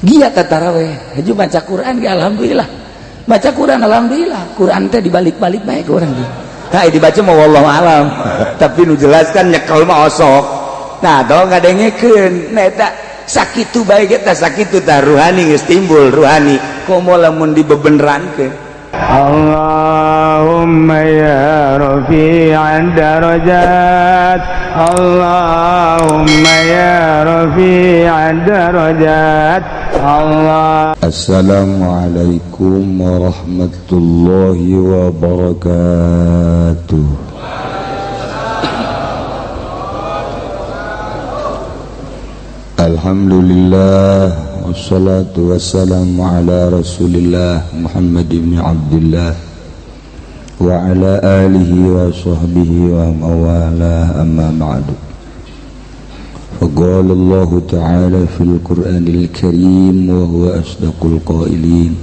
Giat taraweh, haju baca Quran ge alhamdulillah. Baca Quran alhamdulillah. Quran teh dibalik-balik baik orang ge. Nah, dibaca mah wallahu alam. Tapi nu jelas kan nyekel mah osok. Nah, dong ngadengekeun. Nah, eta sakitu bae ge tah, sakitu tah ruhani geus timbul ruhani. Komo lamun dibebenerankeun. اللهم يا رفيع الدرجات، اللهم يا رفيع الدرجات، الله. Assalamualaikum warahmatullahi wabarakatuh. Alhamdulillah, wassalatu wassalamu ala Rasulillah Muhammad ibn Abdullah wa ala alihi wa sahbihi wa mawala, amma ba'du. فقال الله تعالى في القرآن الكريم وهو أصدق القائلين: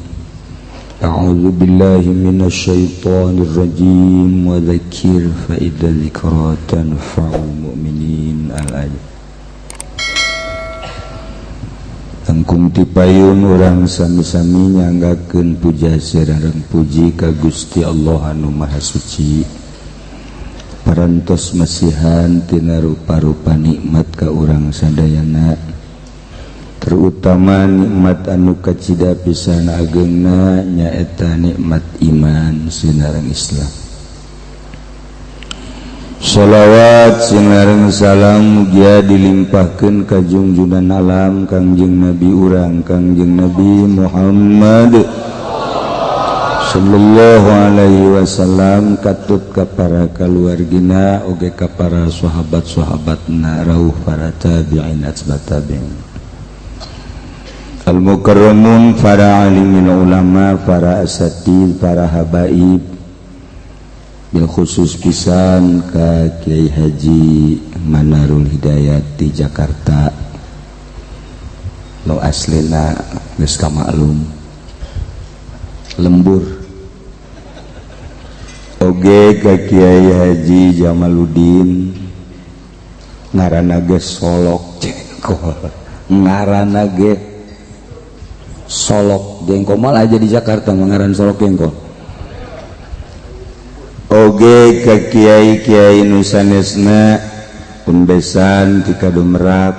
أعوذ بالله من الشيطان الرجيم، وذكر فإن الذكرى تنفع المؤمنين. الآية. Tangkung tipayun urang sami-sami nyanggakeun puja sareng puji ka Gusti Allah anu Maha Suci, parantos masihan tina rupa-rupa nikmat ka urang sadayana, terutama nikmat anu kacida pisan agengna, nyaeta nikmat iman sinareng Islam. Sholawat sinareng salam mugia dilimpahkeun ka junjunan alam, Kangjeng Nabi urang, Kangjeng Nabi Muhammad sallallahu alaihi wasallam, katut ka para kaluargina oge ka para sahabat-sahabatna, rauh para tabi'in, atba tabi'in, al mukarramun, para alimin ulama, para asatid, para habaib, bil khusus pisan ka Kiai Haji Manarul Hidayat di Jakarta, lo aslina geus kamaklum lembur, oge ka Kiai Haji Jamaluddin, ngaranna ge Solok Jengkol, ngaranna ge Solok Jengkol, malah aja di Jakarta mengaran Solok Jengkol, oge ka Kiai Kiai nu sanesna pun besan ti Kadumerak,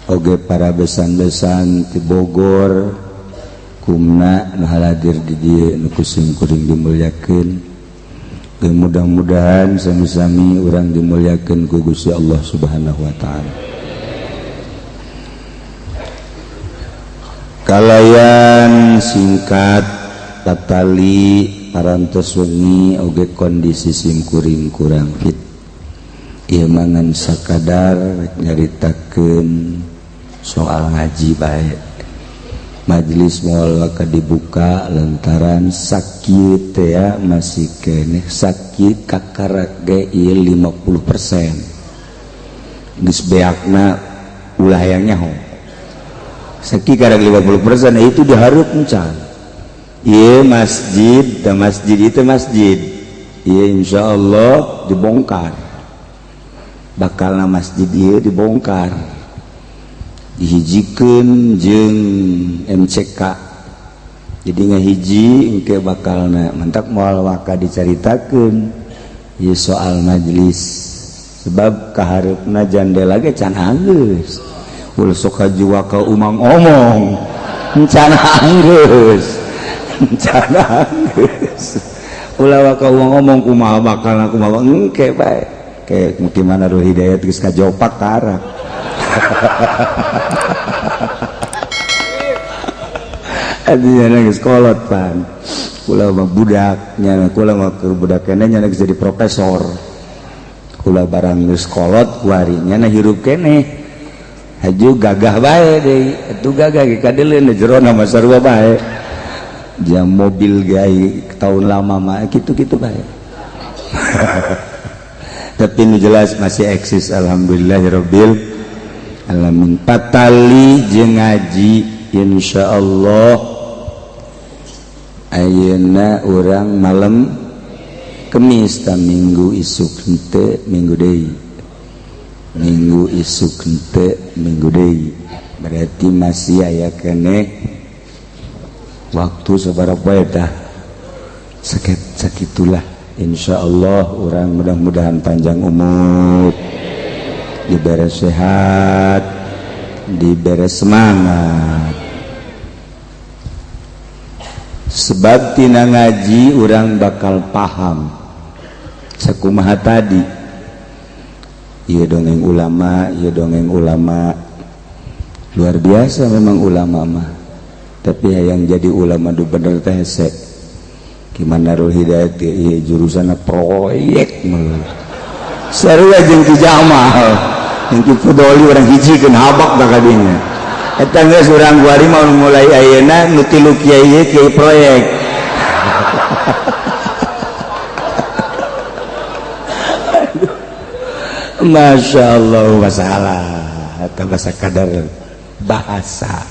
oge para besan-besan ti Bogor, kumna nu haladir di dieu nu ku sim kuring dimuliakeun. Mudah-mudahan sami-sami urang dimuliakeun ku Gusti Allah Subhanahu wa taala. Kalayan singkat, patali parantos wengi oge kondisi simkuring kurang fit. Ieu mangan sakadar nyaritakeun soal ngaji bae. Majelis moal ka dibuka lantaran sakit teh ya, masih keneh sakit kakarak ge ieu 50%. Geus beakna ulah hayang nyaho. Sakit karak 50% itu dihareup encan. Iya masjid dan masjid itu masjid. Iya, insya Allah dibongkar. Bakal masjid iya dibongkar, dihijikeun jeung MCK, jadi ngahiji engke bakalna mentak moal waka dicaritakeun ieu soal majelis, sebab kahareupna jandela ge can anggeus. Ulah sok haji waka umang omong, can anggeus, can anggeus. Ulah waka umang omong kumaha bakalna, kumaha engke bae. Kayak gimana Ruh Hidayat geus kajopak karak. Artinya geus kolot pan. Kula mah budak nya, kula mah keur budak keneh nya geus jadi profesor. Kula barang geus kolot kuari nya hirup keneh. Haju gagah bae deui, atuh gagah ge kadeuleun jerona mah sarua bae. Jam mobil gai tahun lama mah kitu-kitu bae. Tapi nu jelas masih eksis, alhamdulillahirabbil alamin. Patali jeung ngaji insyaallah ayeuna urang malam Kemis ta, minggu isuk henteu, minggu deui, minggu isuk henteu, minggu deui. Berarti masih aya keneh waktu sabaraha eta sakit sakitulah. Insyaallah urang mudah-mudahan panjang umur, dibere sehat, dibere semangat. Sebab tina ngaji urang bakal paham sakumaha tadi. Ieu dongeng ulama, ieu dongeng ulama luar biasa memang ulama mah. Tapi hayang jadi ulama du bener teh hese. Gimana Nurul Hidayat ieu jurusanna proyek mah. Sarua jeung Ki Jamal, jeung Ki Fudoli urang hijikeun habak da kadinya. Eta geus urang kuari mau mulai ayeuna nu tilu kiai ieu kiai proyek. Masya Allah, masalah atau bahasa kadar bahasa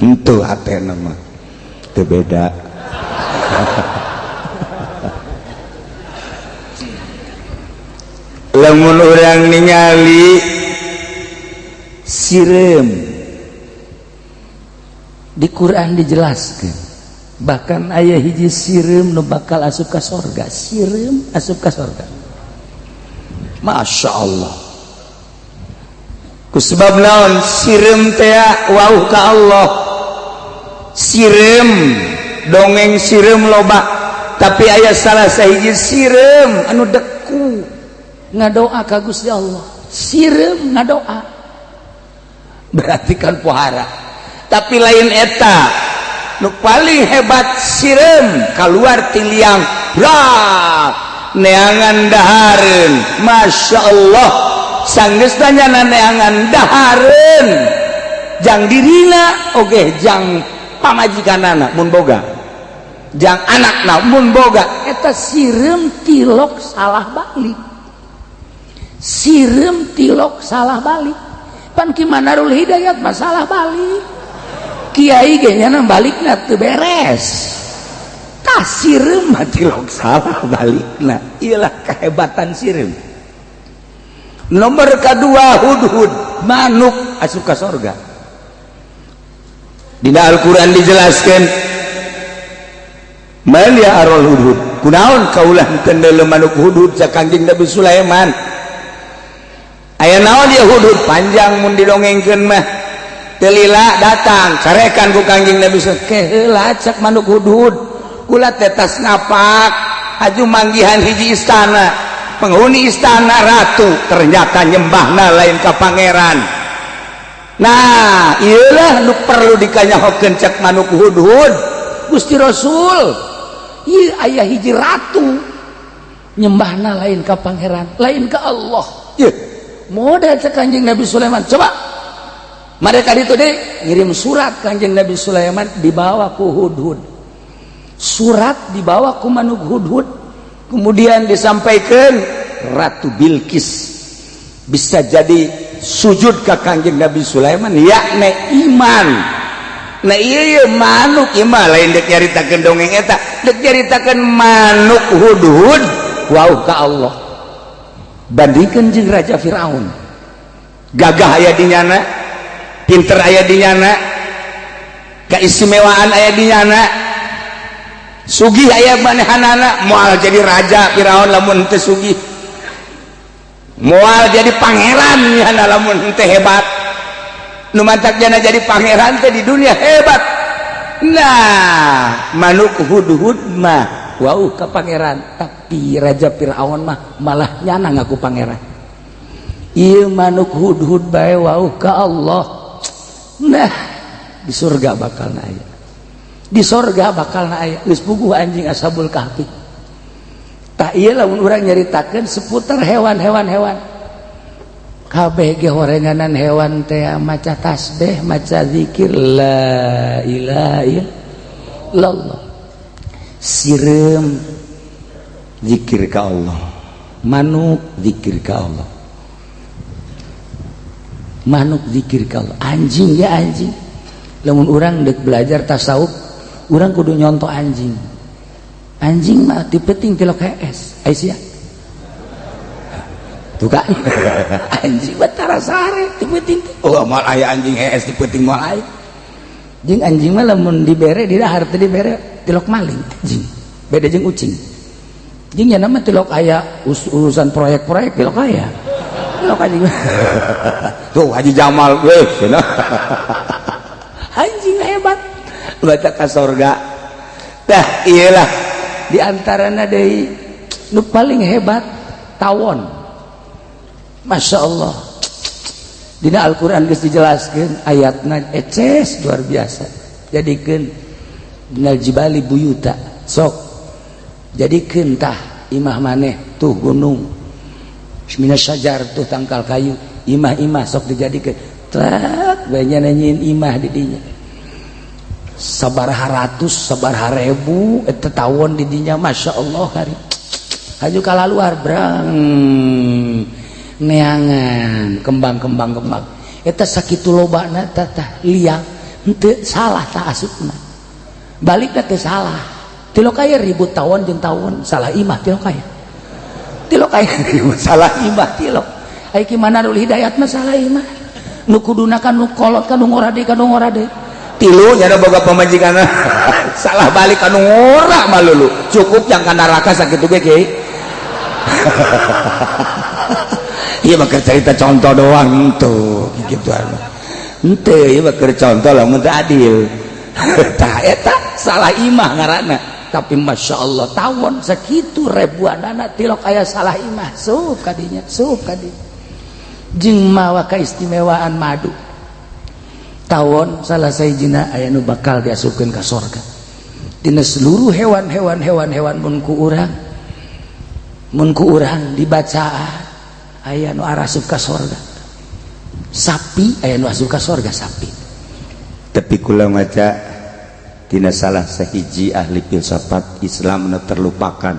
itu hati nama itu beda. Lamun urang ningali sireum di Quran dijelaskan, bahkan aya hiji sireum nu bakal asup ka sorga, sireum asup ka sorga. Masya Allah. Kusebab naon sireum teh wauh ka Allah. Sireum dongeng sireum loba, tapi aya salah sahiji sireum anu deku ngadoa ka Gusti Allah. Sireum ngadoa berarti kan pohara. Tapi lain eta nu paling hebat sireum keluar ti liang brak neangan dahareun. Masya Allah, sanggeus nyana neangan dahareun jang dirina oge jang pamajikanana mun boga, jang anakna mun boga. Eta sireum tilok salah balik, sireum tilok salah balik. Pan Ki Manarul Hidayat masalah balik, kiai ge nyana balikna teu beres. Tah sireum mah tilok salah balikna. Iyalah kehebatan sireum. Nomor kedua hudhud, manuk asup ka sorga. Dina Al-Qur'an dijelaskan man ya arul hudhud, kunaon kaulah teu manuk hudhud ca Kangjeng Nabi Sulaiman. Aya naon dia hudhud panjang mun didongengkeun mah teu lila datang carekan ku Kangjeng Nabi Sulaiman. Keheula cak manuk hudhud kula teh tas ngapak aju manggihan hiji istana, penghuni istana ratu ternyata nyembahna lain ka pangeran. Nah ieulah nu perlu dikanyahokeun cek manuk hudhud. Gusti Rasul ieu aya hiji ratu nyembahna lain ka pangeran, lain ka Allah. Ieu model cek Kanjeng Nabi Sulaiman. Coba mereka itu deh ngirim surat Kanjeng Nabi Sulaiman dibawa ku hudhud, surat dibawa ku manuk hudhud, kemudian disampaikan Ratu Bilqis bisa jadi sujud ke Kanjeng Nabi Sulaiman yakni iman. Nah iya manuk iman lain dek nyaritakeun dongeng eta, dek nyaritakeun manuk hudhud wau ka Allah. Bandingkeun jeung Raja Firaun, gagah aya di nyana, pinter aya di nyana, keistimewaan aya di nyana, sugih aya manehanana. Moal jadi raja Firaun lamun teu sugih, moal jadi pangeran nyana lamun teu hebat. Nu mantak jana jadi pangeran teh di dunia hebat. Nah manuk hudhud mah wau ka pangeran, tapi Raja Firaun mah malah nyana ngaku pangeran. Ieu manuk hudhud bae wau ka Allah. Nah di surga bakal aya, di sorga bakal aya. Geus puguh anjing Ashabul Kahfi. Tah ieu lamun urang nyaritakeun seputar hewan-hewan hewan. Kabeh ge horenganan hewan teh maca tasbih, maca zikir la ilaha illallah. Sireum zikir ka Allah, manuk zikir ka Allah, manuk zikir ka Allah, anjing ya anjing. Lamun urang deuk belajar tasawuf, urang kudu nyontoh anjing. Anjing mah ti penting tilok hees. Aisyah. Tuh kan. Anjing mah Tara sare ti peuting. Oh, moal aya anjing hees ti peuting, moal aya. Jeung anjing mah lamun dibere, didahar, teu dibere tilok maling anjing. Beda jeung ucing. Jeung nya mah tilok aya urusan proyek-proyek, tilok aya. Tilok anjing. Tuh Haji Jamal weh cenah. Anjing hebat. Baca ka sorga. Dah iyalah di antarana deui nu paling hebat tawon. Masya Allah. Dina Al-Quran geus dijelaskeun ayatna eces luar biasa. Jadikeun minal jibali buyuta. Sok jadikeun tah imah maneh tuh gunung. Minas syajar tuh tangkal kayu. Imah-imah sok dijadikeun. Trek bae nyanyiin imah di dinya. Sabaraha ratus, sabaraha ribu eta tawon di dinya, Masya Allah hari. Haju kalaluar brang neangan kembang-kembang kembang eta sakitu lobana tah liang henteu salah tah asupna balikna teu salah. Tilok aya ribut tawon jeung tawon, salah imah. Tilok aya, tilok aya ribut salah imah. Tilok aya ki Manarul Hidayat mah salah imah, nu kuduna kan nu kolot kan nu ngora deui, kan nu ngora deui. Tilu nyana boga pamajikan salah balik anu ngora malulu cukup yang ka neraka sakitu ge, Kiai. Ieu mah keur cerita contoh doang tuh gitu anu henteu, ieu mah keur contoh lamun teu adil. Tah eta salah imah ngaranna. Tapi Masya Allah, tawon sakitu ribuan anak tilok aya salah imah, sup kadinya, sup kadinya. Jeung mawa keistimewaan madu. Tawon salah sahijina aya nu bakal diasupkeun ka sorga dina seluruh hewan-hewan hewan-hewan. Mun ku urang dibacaan aya nu arasup ka sorga. Sapi aya nu asup ka sorga, sapi. Tapi kula maca tina salah sahiji ahli filsafat Islam nu terlupakan,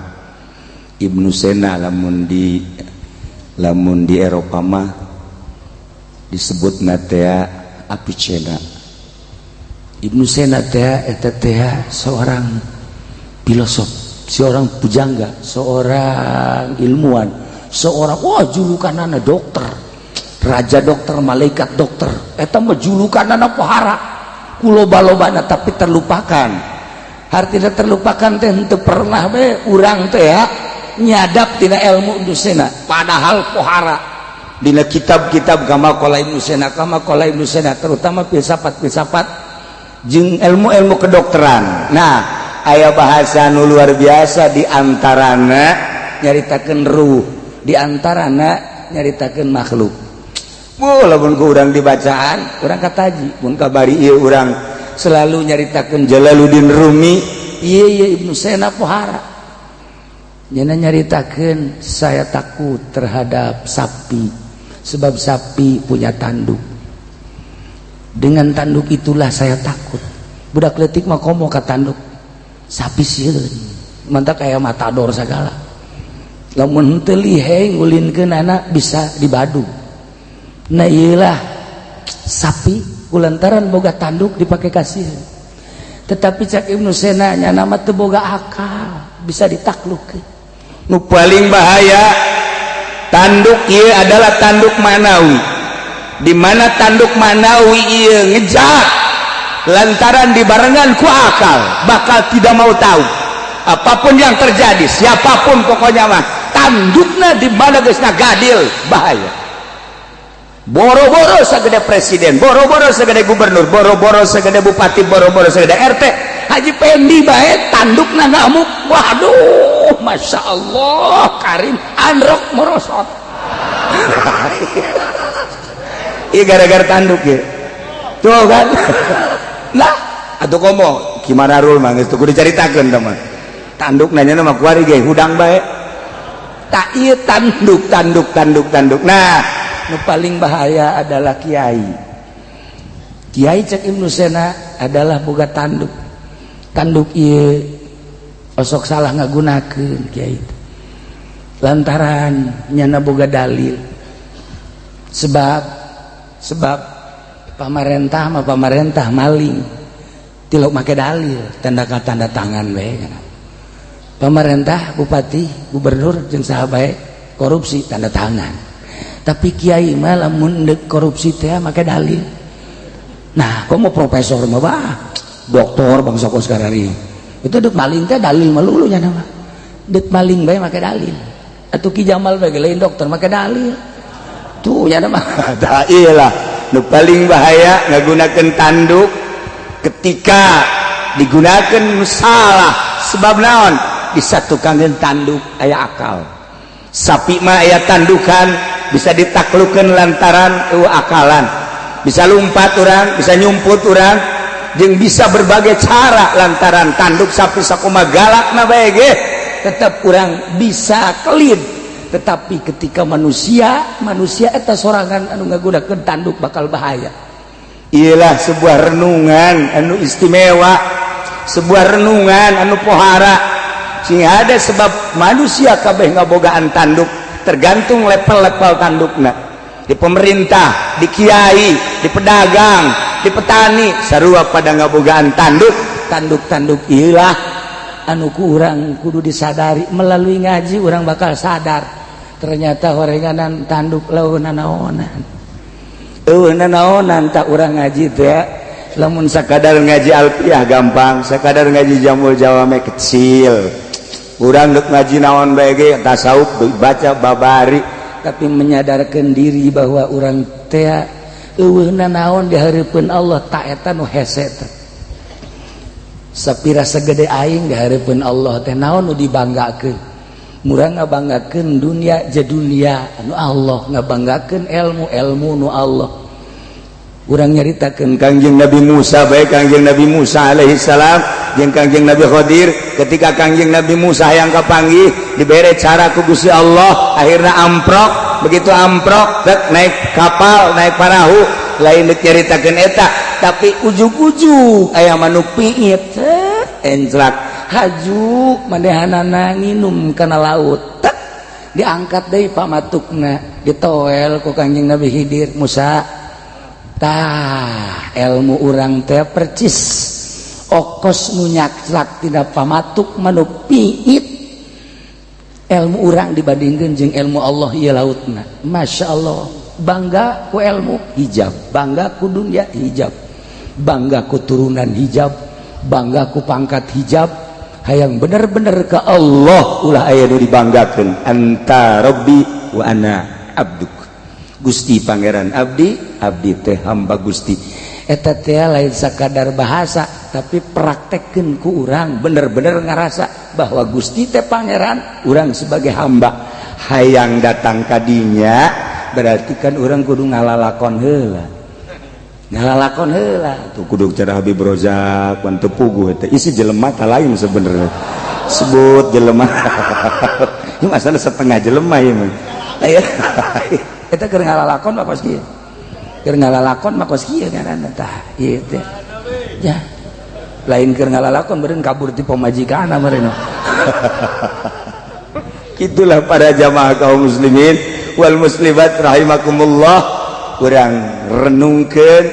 Ibnu Sena. Lamun di Eropa mah disebut tea Avicenna. Ibnu Sena teh eta teh seorang filosof, seorang pujangga, seorang ilmuwan, seorang, wah, julukanana dokter, raja dokter, malaikat dokter. Eta mah julukanana pohara ku loba-lobana, tapi terlupakan. Artinya terlupakan teh henteu pernah be urang teh ya nyadap tina ilmu Ibnu Sena, padahal pohara Dina kitab-kitab kama qala Ibnu Sena, kama qala Ibnu Sena, terutama filsafat-filsafat jeung ilmu-ilmu kedokteran. Nah, aya bahasa nu luar biasa, di antarana nyaritakeun ruh, di antarana nyaritakeun makhluk. Bu, lamun ku urang dibacaan urang kataji. Mun kabari ieu urang selalu nyaritakeun Jalaluddin Rumi. Iya iya, Ibnu Sena pohara. Nyana nyaritakeun, saya takut terhadap sapi sebab sapi punya tanduk. Dengan tanduk itulah saya takut. Budak leutik mah komo ka tanduk sapi, sieun. Mantap kayak matador segala. Lamun henteu lihai ngulinkeun anak bisa dibadu. Nah, iyalah sapi kulantaran boga tanduk dipakai kasih. Tetapi cak Ibnu Sena nya nama teu boga akal bisa ditaklukkeun. Nu paling bahaya tanduk ieu adalah tanduk manawi, di mana tanduk manawi ieu ngejak lantaran dibarengan ku akal, bakal tidak mau tahu apapun yang terjadi, siapapun, pokoknya mah tandukna di mana geus ngagadil bahaya. Boro-boro segede presiden, boro-boro segede gubernur, boro-boro segede bupati, boro-boro segede RT, Haji Pendi bae tandukna ngamuk, waduh, Masya Allah Karim, anrok merosot. Iya, gara-gara tanduk ya tuh kan. Lah atau komo gimana rul mah geus kudu dicaritakeun teman tanduk nanya mah kuari ge hudang bae tak. Iya, tanduk, tanduk, tanduk, tanduk. Nah, nu paling bahaya adalah kiai. Kiai cek Ibnu Sena adalah boga tanduk. Tanduk ieu osok salah ngagunakeun kiai itu lantaran nyana boga dalil, sebab sebab pamarentah mah pamarentah maling tilok make dalil, tanda tanda tangan bae. Pemerintah, bupati, gubernur jeung saha bae korupsi tanda tangan. Tapi kiai mah lamun deuk korupsi teh make dalil. Nah, kok mau profesor mah, bah, doktor bangsa kos karari itu dek maling teh dalil melulu nya nama. Dek maling bae make dalil atuh. Ki Jamal bae lain dokter, make dalil tuh nya nama. Tah, iyalah nu paling bahaya ngagunakeun tanduk ketika digunakan salah. Sebab naon? Bisa tukangan tanduk aya akal. Sapi mah aya tandukan, bisa ditaklukan lantaran akalan, bisa lumpat orang, bisa nyumput orang, jeung bisa berbagai cara lantaran tanduk. Sapi sakuma galak na bae ge tetap kurang bisa kelit. Tetapi ketika manusia, manusia eta sorangan anu ngagunakeun tanduk bakal bahaya. Ialah sebuah renungan anu istimewa, sebuah renungan anu pohara sehingga ada. Sebab manusia kabeh ngabogaan tanduk, tergantung level-level tandukna. Di pemerintah, di kiai, di pedagang, di petani, sarua pada ngabogaan tanduk. Tanduk-tanduk ilah anu kurang kudu disadari. Melalui ngaji orang bakal sadar ternyata horenganan tanduk laun naonan, eueuh naonan. Tak urang ngaji teh Lamun sakadar ngaji alfiah gampang, sakadar ngaji jamul jawame kecil. Urang dek ngaji naon bae ge, tasawuf baca babari. Tapi menyadarkan diri bahwa urang teh eueuh naon di hareupeun Allah, tak eta nu hese teh. Sapira segede aing di hareupeun Allah teh, naon nu dibanggakeun? Murah ngabanggakeun dunia je dunia anu Allah, ngabanggakeun ilmu, ilmu nu Allah. Urang nyaritakeun Kangjeng Nabi Musa baik, Kangjeng Nabi Musa alaihi salam jeung Kangjeng Nabi Khadir. Ketika Kangjeng Nabi Musa yang kapanggih, dibere cara ku Gusti Allah, akhirnya amprok. Begitu amprok tek, naik kapal, naik parahu. Lain dek nyaritakeun eta, tapi ujug-ujug aya manuk piit enclak haju manehanana nginum kana laut. Tek, diangkat deui pamatukna, ditoel ku Kangjeng Nabi Khidir. Musa, tah, ilmu urang teh percis okos nu nyakclak tina pamatuk manuk piit. Ilmu urang dibandingkan jeung ilmu Allah ieu lautna. Masya Allah, bangga ku ilmu hijab, bangga ku dunia hijab, bangga ku turunan hijab, bangga ku pangkat hijab. Hayang bener-bener ke Allah, ulah aya nu dibanggakeun. Anta rabbi wa ana abduk. Gusti Pangeran abdi, abdi teh hamba Gusti. Eta teh lain sakadar bahasa, tapi praktekkeun ku urang bener-bener ngerasa bahwa Gusti teh Pangeran, urang sebagai hamba. Hayang datang kadinya berarti kan urang kudu ngalalakon heula, ngalalakon heula. Tuh, kudu cara Habib Rozak pan teu puguh eta isi jelema ta lain sebenarnya. Sebut jelema ini masalah setengah jelema ieu mah. Eta keur ngalalakon mah kos kieu, keur ngalalakon mah kos kieu ngaranna. Tah, ieu teh ya lain keur ngalalakon, beureun kabur ti pamajikan meureun. Itulah para jamaah kaum muslimin wal muslimat rahimakumullah, urang renungkeun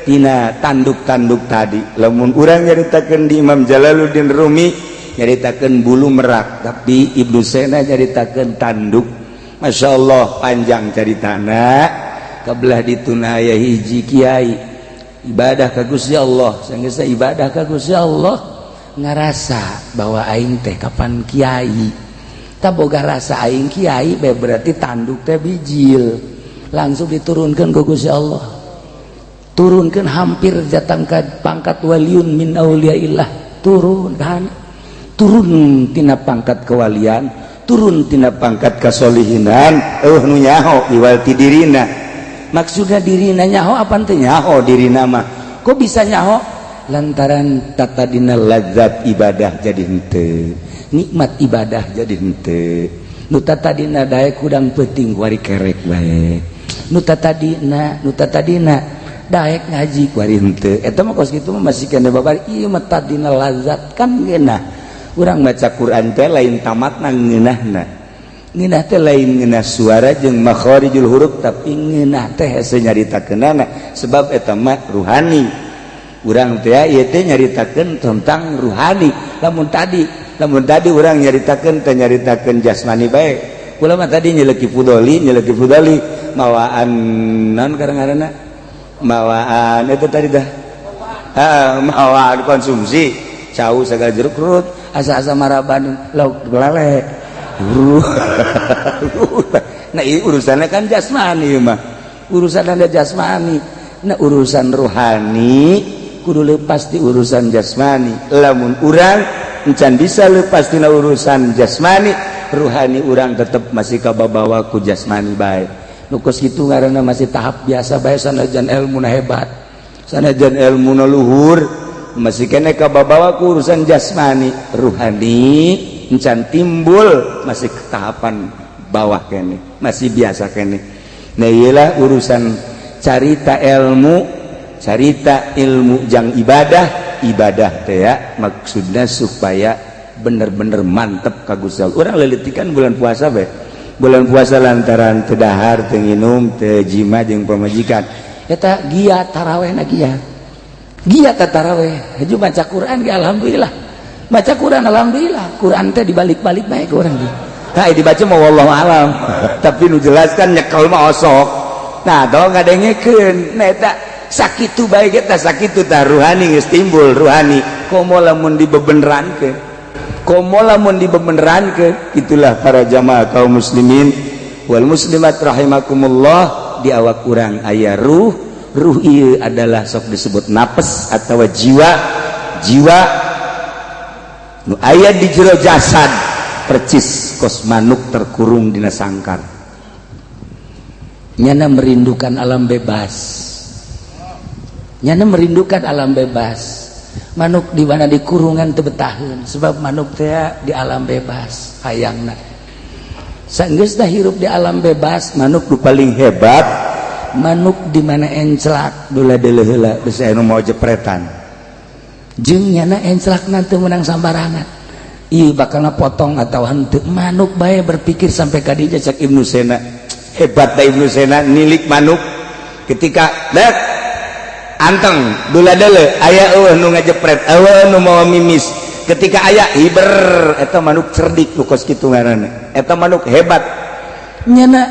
tina tanduk-tanduk tadi. Lamun urang nyaritakeun di Imam Jalaluddin Rumi nyaritakeun bulu merak, tapi Ibnu Sena nyaritakeun tanduk. Masya Allah, panjang caritana. Kabelah dituna aya hiji kiai ibadah ka Gusti Allah. Sanggeusna ibadah ka Gusti Allah, ngarasa bahwa aing teh kapan kiai, tak boga rasa aing kiai bae, berarti tanduk teh bijil, langsung diturunkan ke Gusti Allah, turunkan hampir datang ke pangkat waliun min auliyaillah. Turun kan, turun tina pangkat kewalian, turun tina pangkat kasolihinan. Eueuh nu nyaho iwal ti dirina. Maksudnya dirina nyaho apa teh? Nyaho dirina mah. Kok bisa nyaho? Lantaran tata dina lazat ibadah jadi henteu, nikmat ibadah jadi henteu. Nu tadina daek hudang peuting, kuari kerek bae. Nu tadina, nu tadina daek ngaji, kuari henteu. Eta mah kos kitu mah masih kene babar. Ieu mah tadina lazat kan ngeunah. Urang maca Quran teh lain tamatna ngeunahna. Ngeunah teh lain ngeunah suara jeung makharijul huruf, tapi ngeunah teh hese nyaritakeunana, sebab eta mah ruhani. Urang teh ieu teh nyaritakeun tentang ruhani. Lamun tadi urang nyaritakeun teh nyaritakeun jasmani bae. Kula mah tadi nyeleki fudoli, nyeleki fudoli. Mawaan non kadang-kadang mawaan itu tadi dah, mawaan konsumsi cau segala jeruk rut asa-asa maraban lauk lele. Nah, ini urusannya kan jasmani mah, urusan ada jasmani. Nah, urusan rohani kudu lepas di urusan jasmani. Lamun urang encan bisa lepas tina urusan jasmani, ruhani urang tetep masih kababawa ku jasmani bae. Nu kos kitu ngaranna masih tahap biasa bae. Sanajan ilmu hebat, sanajan ilmu luhur, masih kene kababawa ku urusan jasmani, ruhani encan timbul, masih tahapan bawah kene, masih biasa kene. Nah, iyalah urusan carita ilmu, carita ilmu jang ibadah. Ibadah teh ya maksudnya supaya bener-bener mantep ka Gusti Allah. Urang lelitikan bulan puasa bae. Bulan puasa lantaran teu dahar, teu nginum, teu jima jeung pamajikan, eta giat taraweh na, giat giat taraweh. Haju baca Quran ge alhamdulillah, baca Quran alhamdulillah. Quran teh dibalik-balik bae ku urang. Nah, dibaca mah wallahu alam, tapi nu jelas kan nyekel mah osok. Nah, tong ngadengekeun. Nah, eta sakitu bae kita, sakitu tah ruhani geus timbul ruhani. Komo lamun dibebenerankeun, komo lamun dibebenerankeun. Itulah para jamaah kaum muslimin wal muslimat rahimakumullah, di awak urang aya ruh. Ruh ieu adalah sok disebut nafas atau jiwa. Jiwa nu aya di jero jasad percis kos manuk terkurung dina sangkar. Nyana merindukan alam bebas, nyana merindukan alam bebas. Manuk di mana di kurungan teu betaheun, sebab manuk teh di alam bebas hayangna. Sanggeus dah hirup di alam bebas, manuk nu paling hebat, manuk di mana enclak dula deuleu heula bisi anu mau jepretan. Jeung nyana enclak teu meunang sambarangan, ieu bakal potong atau henteu. Manuk bae berpikir sampai ka dinya. Cek Ibnu Sena, hebat da Ibnu Sena nilik manuk ketika dek anteng dula deuleu aya eueuh nu ngajepret, eueuh nu mawa mimis. Ketika aya hiber, eta manuk cerdik. Nu kos kitu ngaranna, eta manuk hebat. Nyana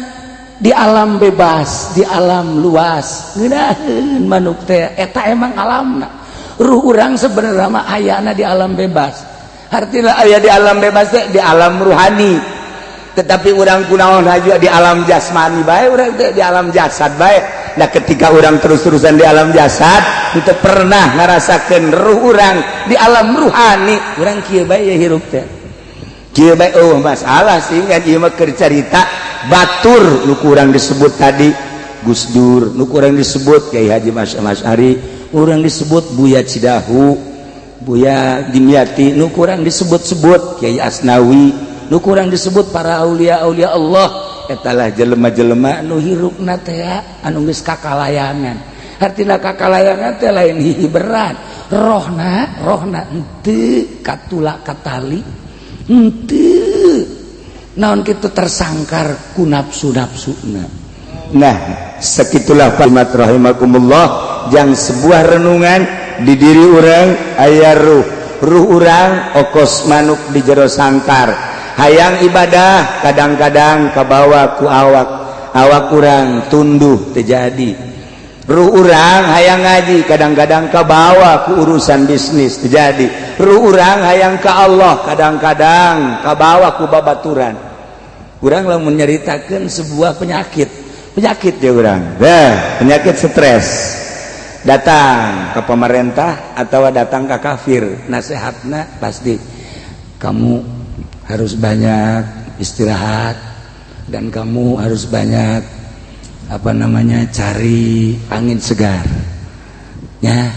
di alam bebas, di alam luas ngeunaheun manuk teh, eta emang alamna. Ruh urang sebenarnya mah ayana di alam bebas. Artinya aya di alam bebas teh di alam ruhani, tetapi urang kunaon aja di alam jasmani bae, urang teh di alam jasad bae. Nah, ketika urang terus-terusan di alam jasad itu pernah ngerasakan ruh urang di alam ruhani, urang kieu bae ya hirup teh kieu bae. Oh, masalah sih kan ieu mah keur carita batur. Nu kurang disebut tadi Gus Dur, nu kurang disebut Kiai Haji Mas Ari, urang disebut Buya Cidahu, Buya Dimyati, nu kurang disebut-sebut Kiai Asnawi, nu kurang disebut para aulia-aulia Allah. Etalah jelema-jelema nu hirupna teh anu geus kakalayangan. Artina kakalayangan teh lain hihiberan, rohna, rohna henteu katula katali, henteu naon kitu tersangkar ku nafsu-nafsuna. Nah, segitulah kalimat rahimakumullah yang sebuah renungan di diri urang aya ruh. Ruh urang okos manuk di jero sangkar, hayang ibadah kadang-kadang kabawa ku awak, awak urang tunduh terjadi. Ruh urang hayang ngaji, kadang-kadang kabawa ku urusan bisnis terjadi. Ruh urang hayang ke Allah, kadang-kadang kabawa ku babaturan. Urang lamun nyaritakeun sebuah penyakit, penyakit ya urang. Nah, penyakit stres datang ke pemerintah atau datang ke kafir, nasihatna pasti kamu harus banyak istirahat dan kamu harus banyak apa namanya cari angin segar ya.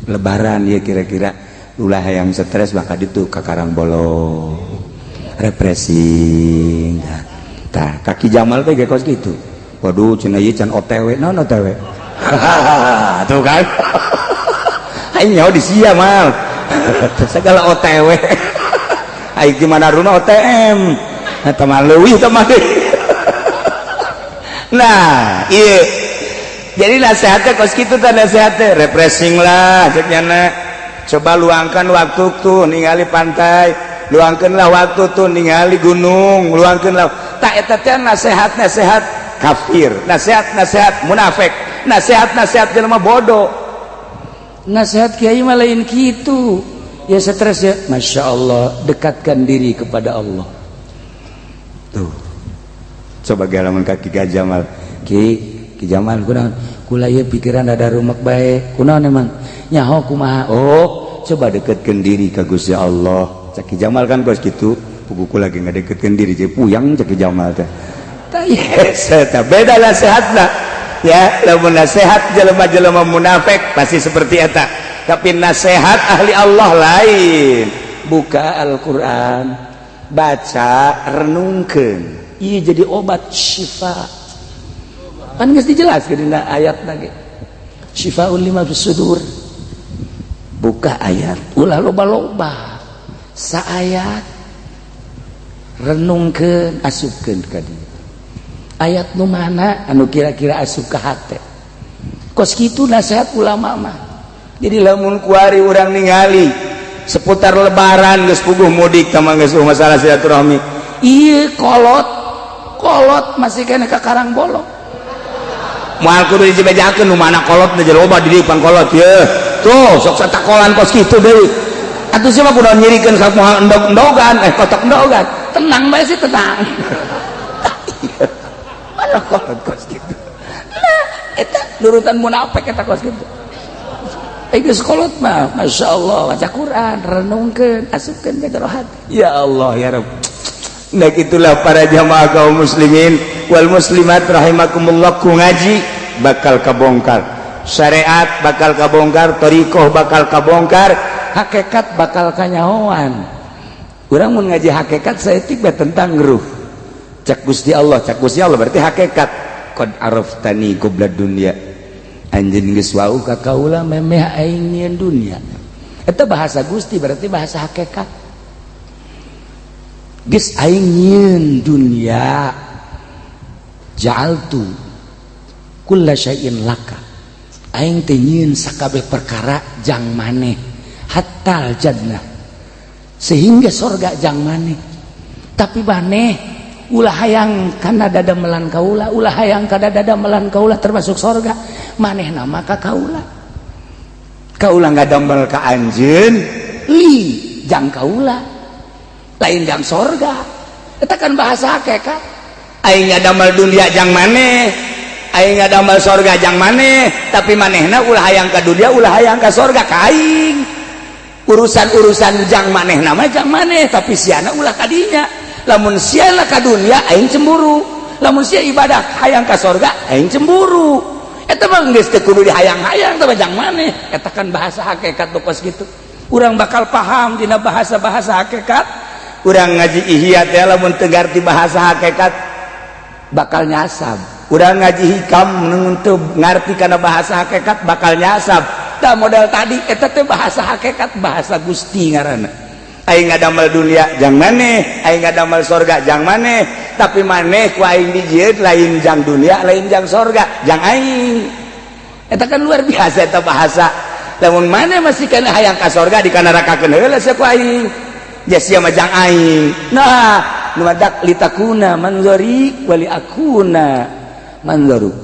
Lebaran ya kira-kira ulah yang stres bakal itu ke Karangbolong refreshing. Tah, kaki Jamal teh kos gitu. Waduh, cenah ieu can OTW. Naon OTW? Tuh kan aing nyaho di sia mal segala OTW. Aing gimana runa OTM eta mah leuwih teh mah. Nah, iya, jadi nasihatnya kos kitu teh, nasihatnya refreshing lah cek nyana. Coba luangkan waktu tuh ningali pantai, luangkanlah waktu tuh ningali gunung, luangkanlah. Tak, eta teh nasihat, nasihat. kafir, nasihat nasihat munafik, nasihat nasihat jelema bodoh. Nasihat kiai mah lain kitu ya. Stres ya, Masya Allah, dekatkan diri kepada Allah. Tuh, coba galaman kaki Ki Jamal. Ki, Ki Jamal, kunaon kula ieu pikiran ada rumek bae? Kunaon emang? Nyaho kumaha? Oh, coba dekatkan diri ke Gusti Allah, cak Ki Jamal kan. Kos gitu puguh lagi ngedeketkan diri jadi puyang, cak Ki Jamal teh. Tah, yes, eta beda nasihatna ya. Lamun nasihat jelema-jelema munafik pasti seperti eta, tapi nasihat ahli Allah lain. Buka Al-Quran, baca, renungkeun. Iya, jadi obat syifa kan geus dijelaskeun dina ayat lagi, syifaun lima sudur. Buka ayat, ulah loba-loba, saayat, renungkeun, asupkeun ka dieu ayat nu mana anu kira-kira asup ka hate. Kos kitu nasihat ulama mah. Jadi lamun kuari urang ningali seputar Lebaran geus puguh mudik tama geus masalah silaturahmi. Iya, kolot kolot masih kena ke Karang Bolong. Moal kudu dibejakeun nu mana kolot nu loba di depan kolot ye. Tuh, sok satakolan kos kitu deui. Atuh sia mah kudu nyirikeun ka moal endog-endogan, eh, kotok endogan. Tenang bae sih, tenang. Mana kolot kos kitu? Nah, eta nurutan munafik eta kos kitu. Eh, geus kolot mah, Masya Allah, baca Quran, renungkeun, asupkeun ka jero hati. Ya Allah, ya Rabb. Nah, itulah para jamaah kaum muslimin wal muslimat rahimakumullah, ku ngaji bakal kabongkar syariat, bakal kabongkar thoriqoh, bakal kabongkar hakikat, bakal kanyahoan. Urang mun ngaji hakikat saeutik bae tentang ruh. Cak Gusti Allah, cak Gusti Allah berarti hakikat, qad araftani qabla dunya, anjeun geus wauh ka kaula memeh aing nyieun dunya. Eta bahasa Gusti, berarti bahasa hakikat. Geus aing nyieun dunya, ja'altu kulla syai'in laka, aing teh nyieun sakabeh perkara jang maneh, hatta jannah, sehingga sorga jang maneh. Tapi maneh ulah hayang kana dadamelan kaula, ulah hayang kana dadamelan kaula, termasuk sorga. Maneh nama ka kaula. Kaula ngadamel ka anjeun. Li jang kaula, lain jang sorga. Eta kan bahasa hakikat. Aing ngadamel dunia jang maneh, aing ngadamel sorga jang maneh, tapi manehna ulah hayang ka dunia, ulah hayang ka sorga ka aing. Urusan-urusan jang maneh nama jang maneh, tapi siana ulah kadinya. Lamun siana ka dunia, aing cemburu. Lamun sia ibadah hayang ka sorga, aing cemburu. Eta mah geus teu kudu dihayang-hayang, teh jang maneh. Eta kan bahasa hakikat. Kos kitu urang bakal paham dina bahasa-bahasa hakikat. Urang ngaji Ihya teh lamun teu ngarti bahasa hakikat bakal nyasab. Urang ngaji Hikam teu ngarti kana bahasa hakikat bakal nyasab. Da model tadi eta teh bahasa hakikat, bahasa Gusti ngaranna. Aing ngadamel dunia jang maneh, aing ngadamel sorga jang maneh, tapi maneh ku aing dijieun lain jang dunia, lain jang sorga, jang aing. Eta kan luar biasa. Biasa eta bahasa. Lamun maneh masih kana hayang ka sorga, dikanarakakeun heula sia ku aing, ja sia mah jang aing. Nah, nu madak litakuna manzori wali akuna manzoruk,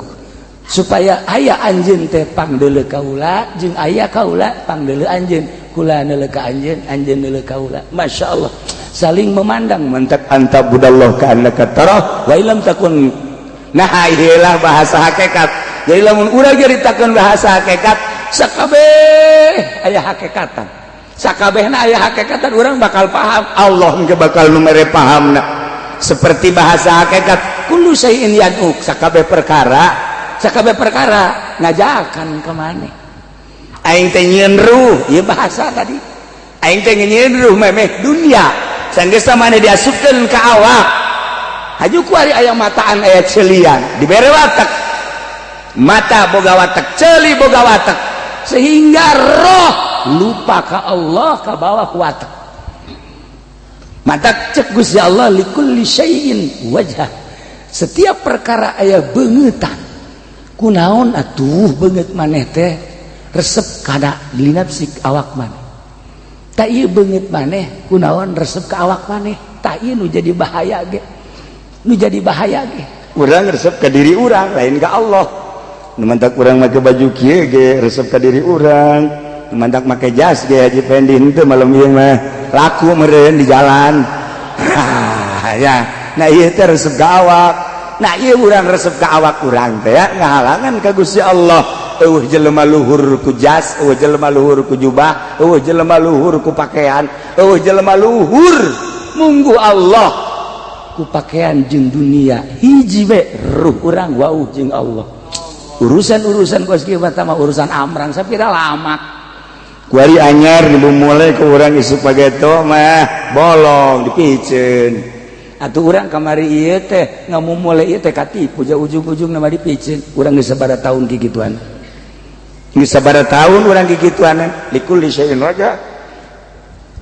supaya aya anjeun teh pangdeuleu kaula jeung aya kaula pangdeuleu anjeun, kula neuleu ka anjeun, anjeun neuleu kaula. Masya Allah, saling memandang. Mantak anta'budallah ka'annaka tarah wa illam takun. Nah, iyalah bahasa hakikat. Jadi lamun urang nyaritakeun bahasa hakikat, sakabeh aya hakikatan, sakabehna aya hakikatan, urang bakal paham. Allah engke bakal nu mere pahamna seperti bahasa hakikat, kullu syai'in yad'uk, sakabeh perkara, sakabeh perkara ngajakan ke maneh. Aing teh nyieun ruh. Ieu bahasa tadi. Aing teh nyieun ruh memeh dunia, sanggeus maneh diasupkeun ka awak, haju kuari aya mataan, aya celian, dibere watek, mata boga watek, celi boga watek. Sehingga roh lupa ka Allah, ka bawah ku watek. Mata cek Gusti Allah, likulli syai'in wajah, setiap perkara aya beungeutna. Kunaon atuh beungeut maneh teh resep kana linapsik awak maneh? Tak ieu beungeut maneh kunaon resep ka awak maneh? Tak ieu nu jadi bahaya ge, nu jadi bahaya ge. Urang resep ke diri urang, lain ke Allah. Nu mantak urang make baju kieu ge resep ke diri urang. Nu mantak make jas ge, Haji Pendi henteu malam ieu mah laku meureun di jalan ya. Nah, ieu teh resep ka awak. Nah, ieu urang resep ka awak urang teh ya, ngahalangan ka Gusti Allah. Euweuh jelema luhur ku jas, euweuh jelema luhur ku jubah, euweuh jelema luhur ku pakaian, euweuh jelema luhur munggu Allah ku pakaian jeung dunia. Hiji we, ruh urang wauh jeung Allah. Urusan-urusan kos kieu mah urusan amrang sapira lama. Kuari anyar dimulai ke urang isuk pageto mah bolong dipiceun. Atuh urang kamari ieu teh ngamumule ieu teh katipu, ujung-ujung nama dipiceun. Urang geus sabaraha tahun kikituan, geus sabaraha tahun urang kikituan. Likulli syai'in raja,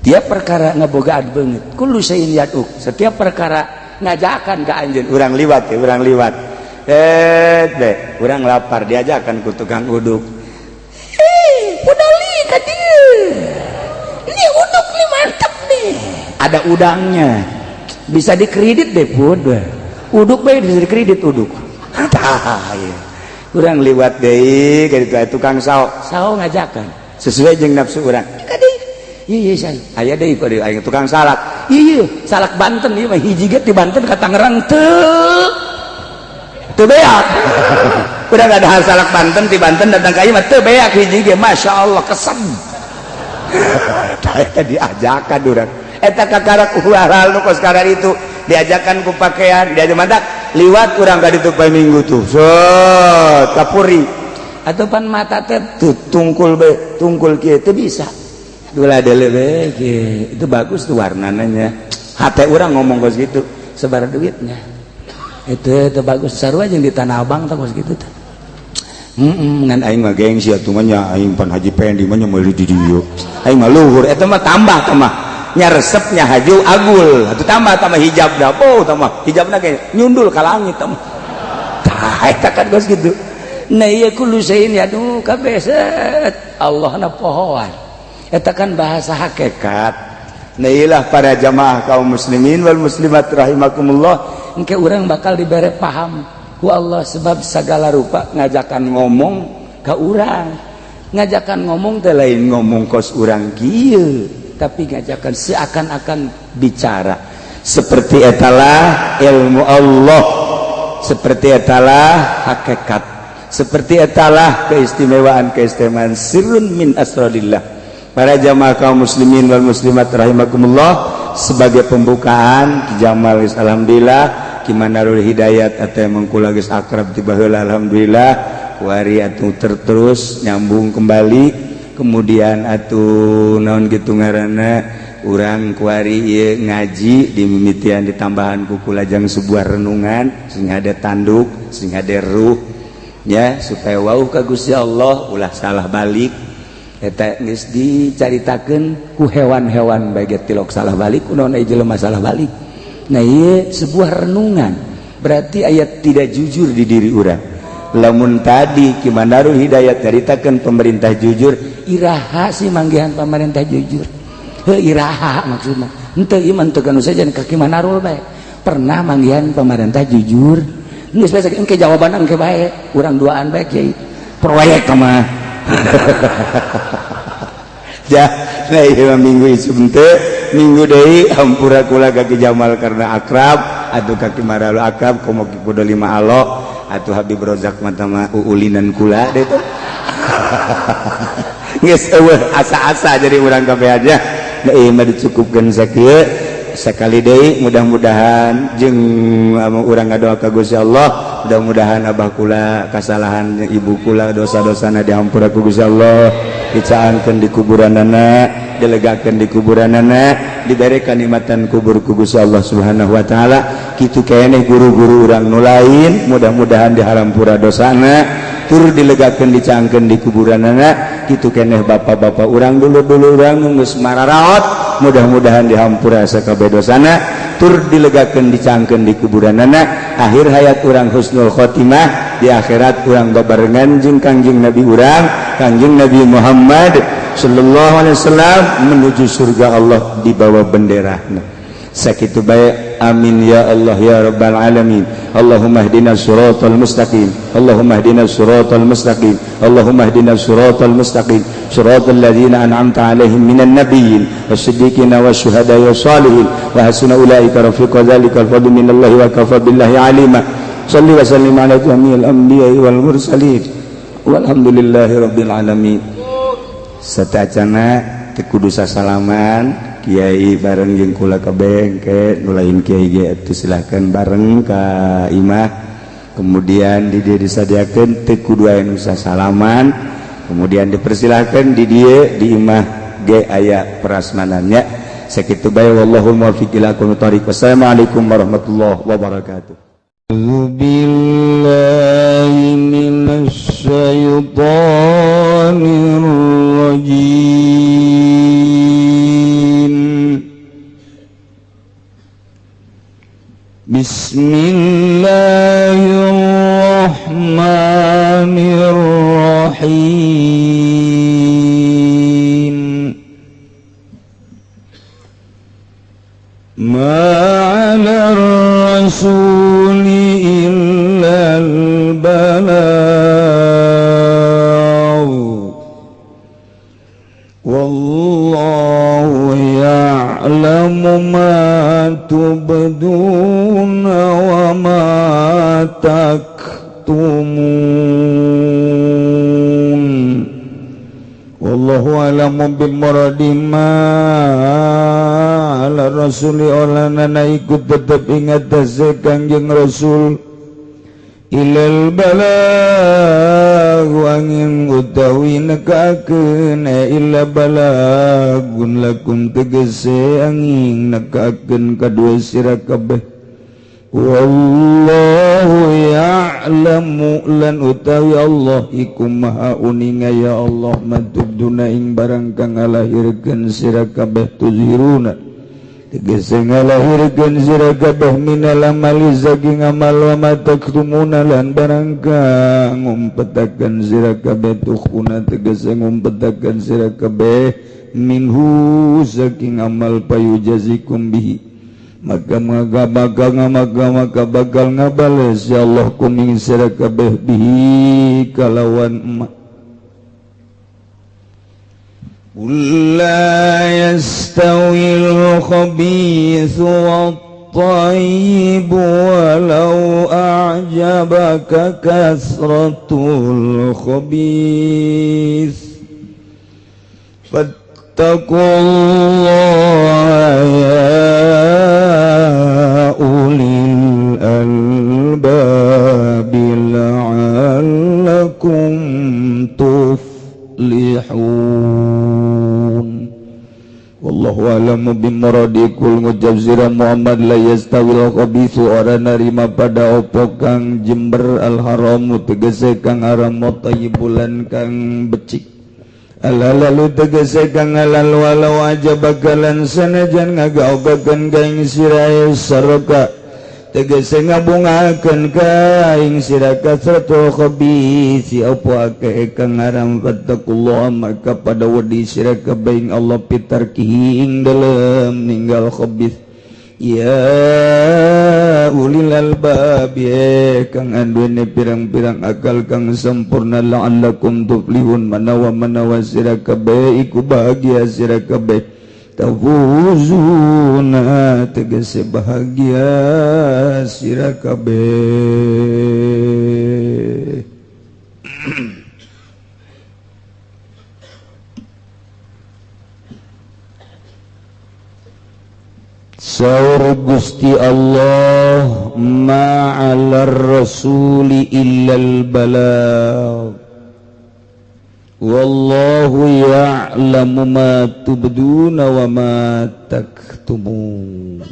tiap perkara ngabogaan beungeut. Kullu syai'in yad'uk, setiap perkara ngajakan ka anjeun. Urang liwat ya, urang liwat eh be urang lapar, diajakan ku tukang uduk. "Eh, pudali ka dieu, ini uduk nih mantap nih, ada udangnya, bisa dikredit deh." Pud uduk bae bisa dikredit uduk. Tah ieu urang liwat deui ka ditu, tukang sao sao ngajakan sesuai jeung nafsu urang. "Ka dieu." Iya, saya aya deui pada aya tukang salak. Iya, salak Banten ieu mah, hiji ge ti Banten ka Tangerang teu teu beak. Udah gak ada hal salak Banten, ti Banten datang ka ieu mah teu beak hiji ge, Masya Allah, kesem. Eta diajakan urang eta kakarak hal nu kos itu, diajakan ku pakaian, diajak. Mantak liwat urang ka ditu poe Minggu tuh, set kapuri atau pan mata teh tuh tungkul be tungkul kieu teu bisa dula dele be. Itu bagus tuh warnanya, hati orang ngomong kos gitu, sebar duitnya itu bagus, sarua jeung di Tanah Abang tah kos gitu tah. Ngan aing mah gengsi atuh mah nya, aing pan Haji Pendi mah nya, meuli di dieu aing mah luhur. Eta mah tambah tambah nya resepnya haju agul atuh, tambah tambah hijab dah. Oh, tambah hijabna ge nyundul ka langit tambah. Tah, eta kan kos gitu. Nah, ieu kullu syai'in yadu kabeh set Allah na pohoan. Eta kan bahasa hakikat. Nah, iyalah para jamaah kaum muslimin wal muslimat rahimakumullah, engke urang bakal dibere paham ku Allah, sebab segala rupa ngajakan ngomong ke urang. Ngajakan ngomong teh lain ngomong kos urang kieu, tapi ngajakan seakan-akan bicara. Seperti etalah ilmu Allah, seperti etalah hakikat, seperti etalah keistimewaan-keistimewaan, sirrun min asrarillah. Para jamaah kaum muslimin wal muslimat rahimakumullah, sebagai pembukaan, Ki Jamal geus alhamdulillah, Ki Manarul Hidayat atau emang kula geus akrab ti baheula, alhamdulillah. Kuari atuh terus nyambung kembali, kemudian atuh naon gitu ngaranna, urang kuari ieu ngaji di mimitian ditambahan ku kula jang sebuah renungan sing ada tanduk, sing ada ruh ya, supaya wauh ka Gusti Allah ulah salah balik. Eta geus dicaritakeun ku hewan-hewan bae tilok salah balik, kunaon aya jelema salah balik? Nah, ieu sebuah renungan, berarti ayat tidak jujur di diri urang. Lamun tadi Ki Manarul Hidayat caritakeun pemerintah jujur, iraha sih manggihan pemerintah jujur? Heuh, iraha maksudna? Henteu, ieu mah teu kanu saja ka Ki Manarul bae. Pernah manggihan pemerintah jujur? Geus bae, engke jawaban engke bae, urang duaan bae kiai proyek mah ya. Nah, ieu minggu isuk teu, minggu deui. Hampura kula ka Ki Jamal karena akrab atuh, ka Ki Maralu akrab, komo Ki Kudo lima alo atuh, Habib Rozak mah mah uulinan kula deh tuh. Geus eueuh asa-asa jadi urang kabeh aja. Nah, ieu mah dicukupkeun sakieu sekali deui. Mudah-mudahan jeung urang ngadoa ka Gusti Allah, mudah-mudahan abah kula kasalahan, ibu kula dosa-dosana dihampura ku Gusti Allah, dicaangkeun di kuburanana, dilegakeun di kuburanana, dibere kanikmatan kubur ku Gusti Allah Subhanahu wa taala. Kitu keneh guru-guru urang nu lain, mudah-mudahan dihampura dosana tur dilegakeun, dicaangkeun di kuburanana. Kitu keneh bapak-bapak urang, dulu-dulu urang geus mararaot, mudah-mudahan dihampura sakabeh dosana tur dilegakeun, dicaangkeun di kuburanana. Akhir hayat urang husnul khotimah, di akhirat urang babarengan jeung Kangjeng Nabi urang, Kangjeng Nabi Muhammad sallallahu alaihi wasallam, menuju surga Allah di bawah bendera. Sakitu bae. Amin ya Allah ya rabbal alamin. Allahumma ihdinas siratal mustaqim, Allahumma ihdinas siratal mustaqim, Allahumma ihdinas siratal mustaqim, siratal ladzina an'amta alaihim minan nabiyyin wasiddiqina wasyuhada'i wassalihin wa hasuna ulaika rafiqa. Dzalikal fadlu minallahi wa kafa billahi alima. Salli wa sallim ala jami'il anbiya'i wal mursalin, walhamdulillahi rabbil alamin. Satacana teu kudu sasalaman, kiai bareng jeung kula kabeh. Ke nu lain kiai ge atuh silahkan bareng ka imah. Kemudian di dieu disadiakeun, teu kudu aya nu sasalaman. Kemudian dipersilahkan di dieu, di imah ge aya prasmanannya. Sakitu bae, wallahu muwaffiq ila aqwamit thoriq. Wassalamualaikum warahmatullahi wabarakatuh. أعوذ بالله من الشيطان الرجيم. بسم الله الرحمن الرحيم. ما على الرسول إلا البلاغ، والله يعلم ما تبدون وما تكتمون. والله أعلم بمراده. ما على الرسول olana iku tetep ing atase Kangjeng Rasul, illal balagh angin utawi nekakeun, illa balagun lakum tegese angin nekakeun kadua sira kabeh. Wallahu ya'lamu lan utawi Allah iku maha uninga ya Allah, ma tubduna ing barang kang ngalahirkeun sira kabeh, tuzhiruna tegese ngalahirkeun sira kabeh, minal amali saking amal, wa ma taktumuna lan barang kang ngumpetakeun sira kabeh, tukhuna tegese ngumpetakeun sira kabeh, minhu saking amal, payujazikum bihi maka maka bakal maka maka bakal ngabales ya Allah kum ing sira kabeh, bihi kalawan ma. قل لا يستوي الخبيث والطيب ولو أعجبك كثرة الخبيث، فاتقوا الله يا أولي الألباب لعلكم تفلحون. Wallahu a'lamu bimuradi. Qul ngucap sira Muhammad, la yastawil khabithu ora narima pada opo kang jember, al haramu tegese kang haram, thayyibulan kang becik, al halalu tegese kang halal, walau a'jabaka lan sanajan ngagaogakeun ka ing sira, saraka tegese ngabungakeun ka ing sira, kasratul khabisi apa akeh kang haram. Fattaqullah maka pada wedi sira kabeh ing Allah, fitarkihi ing dalem ninggal khabis, ya ulil albab ye kang anduene pirang-pirang akal kang sempurna, la'allakum tuflihun manawa-manawa sira kabeh iku bahagia sira kabeh, tafuzuna tegese bahagia sira kabeh. Saur Gusti Allah, ma'alar rasuli illal balagh, wallahu ya'lamu ma tubduna wa ma taktumun.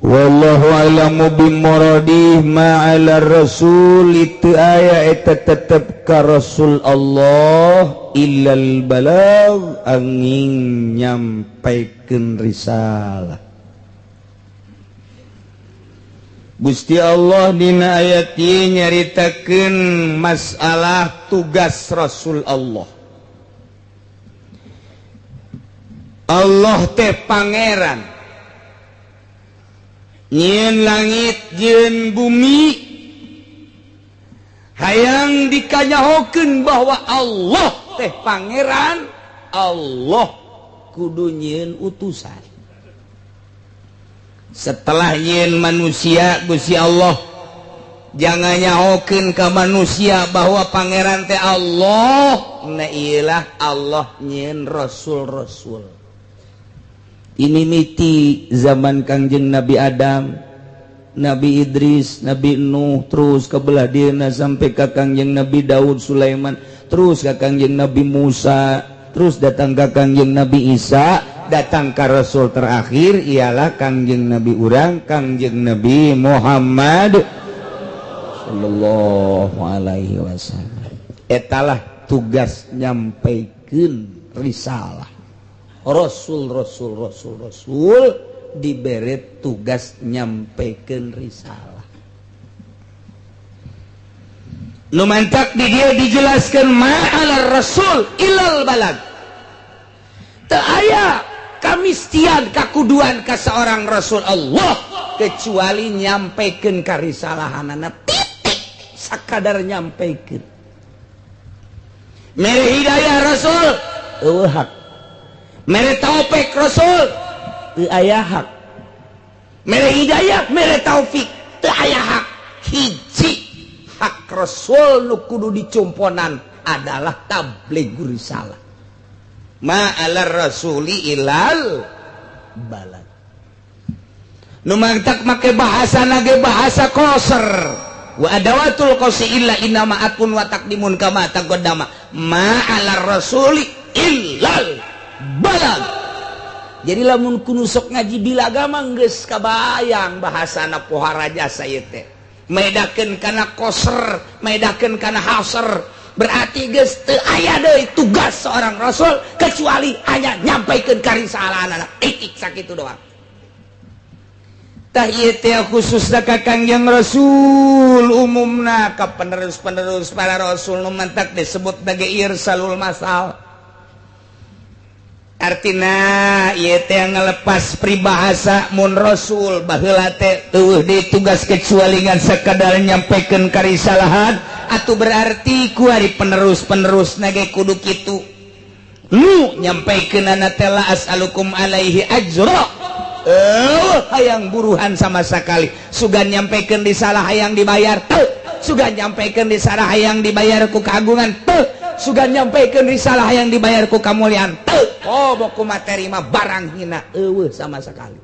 Wallahu a'lamu bimuradih. Ma'ala rasul itu aya eta tetep ka Rasul Allah, illal balagh angin nyampaikeun risalah. Gusti Allah dina ayat ieu nyaritakeun masalah tugas Rasul Allah. Allah teh pangeran nyieun langit jeung bumi. Hayang dikanyahokeun bahwa Allah teh pangeran, Allah kudu nyieun utusan. Setelah nyieun manusia, Gusti Allah jang nyahokeun ke manusia bahwa pangeran teh Allah. Nah, iyalah Allah nyieun rasul-rasul ini miti zaman Kangjeng Nabi Adam, Nabi Idris, Nabi Nuh, terus ke belah dieuna sampai ke Kangjeng Nabi Daud, Sulaiman, terus ke Kangjeng Nabi Musa, terus datang ke Kangjeng Nabi Isa, datang ke Rasul terakhir ialah Kangjeng Nabi urang, Kangjeng Nabi Muhammad Sallallahu Alaihi Wasallam. Etalah tugas nyampaikan risalah Rasul. Rasul, Rasul, Rasul diberi tugas nyampaikan risalah. Nu mantak di dia dijelaskan ma'alar rasul ilal balag. Teu aya kamistian, kakuduan ka seorang rasul Allah kecuali nyampaikan karisalahanana, titik, sakadar nyampaikan. Mere hidayah rasul euweuh hak, mere taufik rasul teu aya hak, mere hidayah, mere taufik teu aya hak. Hiji hak rasul nu kudu dicumponan adalah tabligh risalah. Ma'alar rasuli ilal balag. Nu mantak make bahasa nage bahasa qasar wa adawatul qasri illa innama atfun wa taqdimun kama taqaddama. Ma'alar rasuli illal balag. Jadi lamun kudu sok ngaji bilagama geus kabayang bahasana pohara jasa ieu teh medakeun kana qasr, medakeun kana hasr. Berarti geus teu aya deui tugas seorang rasul kecuali hanya nyampaikeun karisalahanana, titik, sakitu doang. Tah, ieu teh khususna ka Kangjeng Rasul, umumna ka penerus-penerus para rasul. Nu mantak disebut sebagai irsalul masal, artina ieu teh ngelepas peribahasa mun rasul baheula teh euweuh deui tugas kecuali ngan sakadar nyampaikan karisalahan, atuh berarti kuari penerus-penerus nage kudu kitu nu nyampaikeunana teh la as'alukum alaihi ajra. Eh, hayang buruhan sama sekali. Sugan nyampaikan risalah hayang dibayar teu, sugan nyampaikan risalah hayang dibayar ku keagungan teu, sugan nyampaikan risalah hayang dibayar ku kemuliaan teu. Oh, boku materi mah barang hina euweuh sama sekali.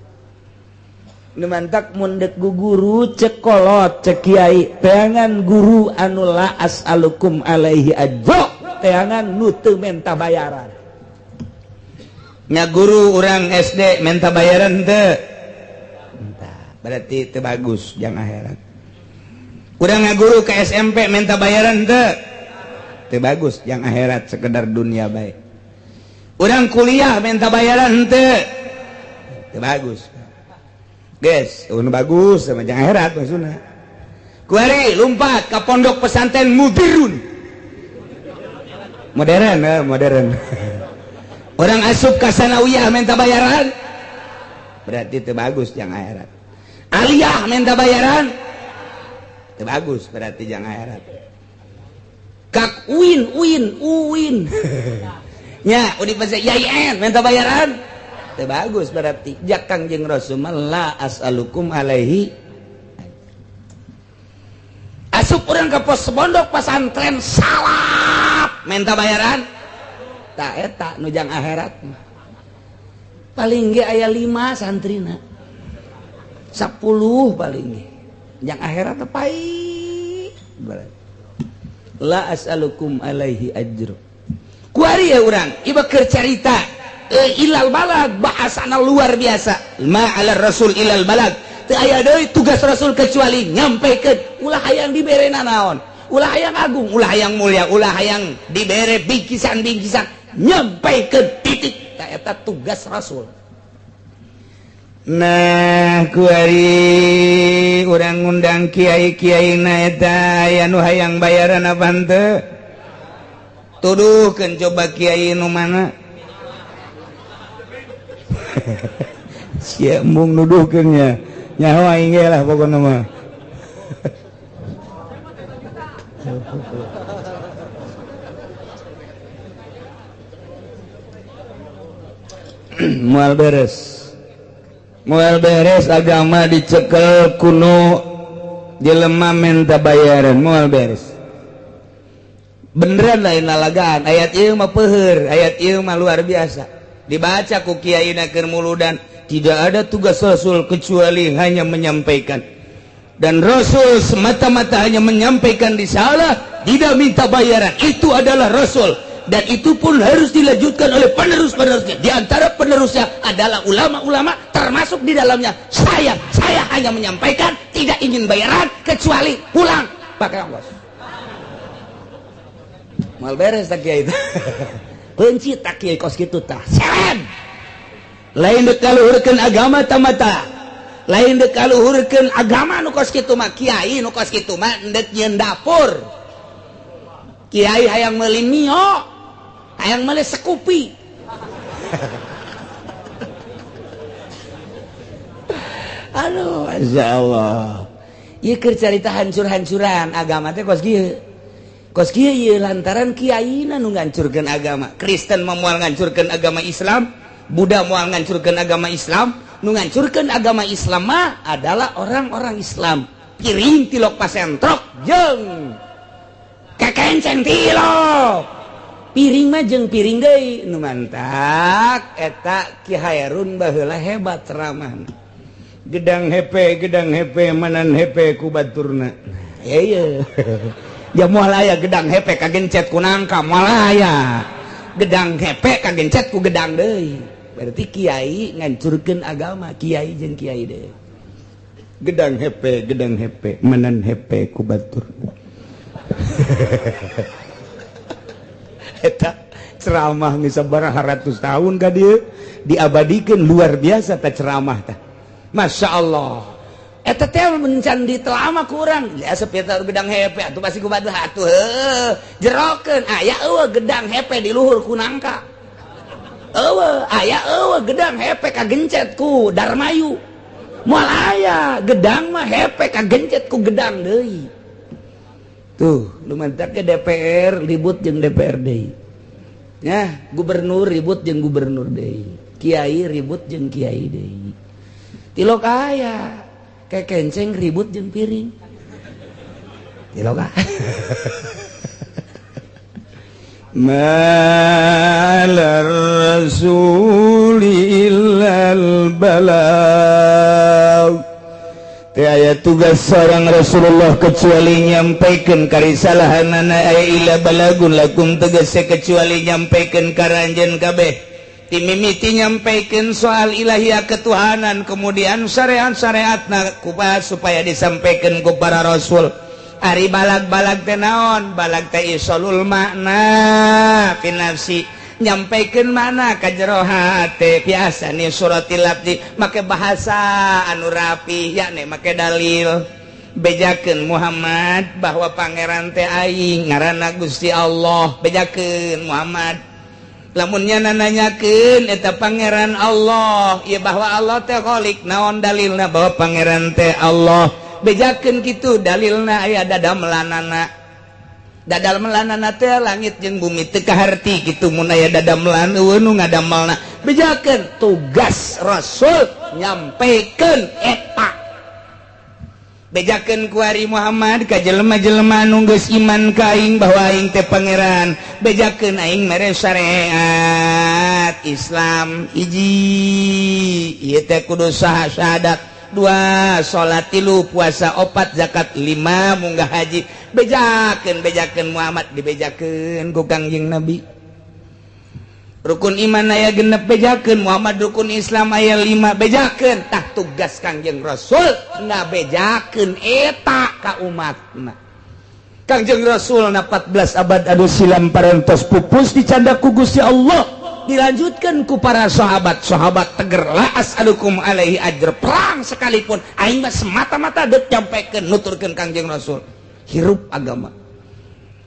Nu mantak mun dek guru, cek kolot, cek kiai, teangan guru anu la as'alukum alaihi ajra, teangan nu teu menta bayaran. Nya, guru orang SD minta bayaran teu? Berarti itu bagus jang akhirat. Urang ngaguru ke SMP minta bayaran teu? Teu bagus jang akhirat, sekedar dunia baik. Urang kuliah minta bayaran teu? Teu bagus, guys. Nu bagus sama jang akhirat maksudna. Kuari lompat ke pondok pesantren mudirun, modern, eh, modern. Urang asup ke sanawiyah minta bayaran, berarti itu bagus jang akhirat. Aliyah minta bayaran itu bagus, berarti jang akhirat. Kak uin uin uin nya universitas YIN minta bayaran itu bagus, berarti jak Kangjeng Rasul la as'alukum alaihi. Asup urang ke pos pondok pesantren salaf minta bayaran, tak? Eta nu jang akhirat mah paling ge aya 5 santrina, 10 paling ge jang akhirat teh pai. La as'alukum alaihi ajru. Kuari ya urang ieu keur carita ilal balag, bahasana luar biasa. Ma ala rasul ilal balag, teu aya deui tugas rasul kecuali nyampaikan. Ulah hayang dibere naon, ulah hayang agung, ulah hayang mulia, ulah hayang dibere bingkisan-bingkisan, nyampaikan, titik. Tah, eta tugas rasul. Nah, kuari urang ngundang kiai-kiai na eta aya nu hayang bayaran apa henteu? Tuduhkeun coba kiai nu mana. Sia embung nuduhkeun nya. Nyaho aing ge lah pokona mah. Moal beres. Moal beres agama dicekel kuno jelema menta bayaran moal beres. Beneran lain lalagaan ayat ieu mah peuheur, ayat ieu mah luar biasa. Dibaca ku kiai keur muludan, tidak ada tugas rasul kecuali hanya menyampaikan. Dan rasul semata-mata hanya menyampaikan risalah, tidak minta bayaran. Itu adalah rasul. Dan itu pun harus dilanjutkan oleh penerus-penerusnya. Di antara penerusnya adalah ulama-ulama, termasuk di dalamnya saya. Saya hanya menyampaikan, tidak ingin bayaran kecuali pulang pakai ongkos. Mal beres tak kiai itu. Benci tak kiai kos kitu tah. Seren. Lain dek kaluhurkeun agama tamata. Lain dek kaluhurkeun agama nu kos kitu mah kiai nu kos kitu mah endek nyieun dapur. Kiai hayang meuli mio, hayang meuli sekupi. Aduh, masya Allah. Ieu keur carita hancur-hancuran agama teh kos kieu. Kos kieu ieu lantaran kiaina nu ngancurkeun agama. Kristen mah moal ngancurkeun agama Islam, Buddha moal ngancurkeun agama Islam, nu ngancurkeun agama Islam mah adalah orang-orang Islam. Piring tilok pasentrok jeung kekenceng tilok. Piring mah jeung piring deui nu mantak eta Ki Hairun baheula hebat ceramahna. Gedang hepe manan hepe ku baturna. Ya ieu. Ya moal aya gedang hepe kagencet ku nangka, moal aya. Gedang hepe kagencet ku gedang deui. Berarti kiai ngancurkeun agama, kiai jeung kiai deui. Gedang hepe manan hepe ku baturna. Eta ceramah geus sabaraha ratus tahun ka dieu diabadikeun luar biasa ta ceramah tah. Masya Allah. Eta teh mencan ditelama kurang. Ya sepitar gedang hepe atuh pasti ku batu atuh heuh. Jerokeun aya eueuh gedang hepe di luhur ku nangka. Eueuh aya eueuh gedang hepe kagencet ku Darmayu. Moal aya gedang mah hepe kagencet ku gedang deui. Tuh, lumantak ke DPR ribut jeung DPR deui. Ya, gubernur ribut jeung gubernur deui. Kiai ribut jeung kiai deui. Tilok aya kekenceng ribut jeung piring. Tilok aya. Ma'alar rasuli illal balagh. Teu aya tugas seorang Rasulullah kecuali nyampaikan karisalahanana aya illa balagun lakum tegese kecuali nyampaikan ka ranjeun kabeh. Timimiti nyampaikan soal ilahiyah ketuhanan, kemudian syariat-syariatna kupas supaya disampaikan ku para rasul. Ari balag-balag teh naon? Balag teh isolul makna fi nafsi, nyampaikan mana ka jero hate. Biasa nih suratil lafzi make bahasa anu rapi, yakni make dalil. Bejakeun Muhammad bahwa pangeran teh aing ngaranna Gusti Allah. Bejakeun Muhammad lamunnya nanyakeun eta pangeran Allah, ieu bahwa Allah teh khalik, naon dalilna bahwa pangeran teh Allah? Bejakeun kitu dalilna aya dadamelanana. Dadamelanana teh langit jeung bumi teu kaharti kitu mun aya dadamelan eueuh nu ngadamelna. Bejakeun tugas rasul nyampaikan eta. Bejakeun ku ari Muhammad ka jelema-jelema anu geus iman ka aing bahwa aing teh pangeran. Bejakeun aing mere syariat Islam hiji ieu teh kudu syahadat, 2 salat, 3 puasa, 4 zakat, 5 munggah haji. Bejakeun bejakeun Muhammad dibejakeun ku Kangjeng Nabi. Rukun iman aya 6 bejakeun Muhammad, rukun Islam aya 5 bejakeun. Tah tugas Kangjeng Rasul ngabejakeun eta ka umatna. Kangjeng Rasul na 14 abad anu silam parantos pupus dicanda ku Gusti Allah, dilanjutkan ku para sahabat. Sahabat teger la as'alukum alaihi ajr, perang sekalipun aing mah semata-mata deuk nyampaikan nuturkeun Kangjeng Rasul hirup agama.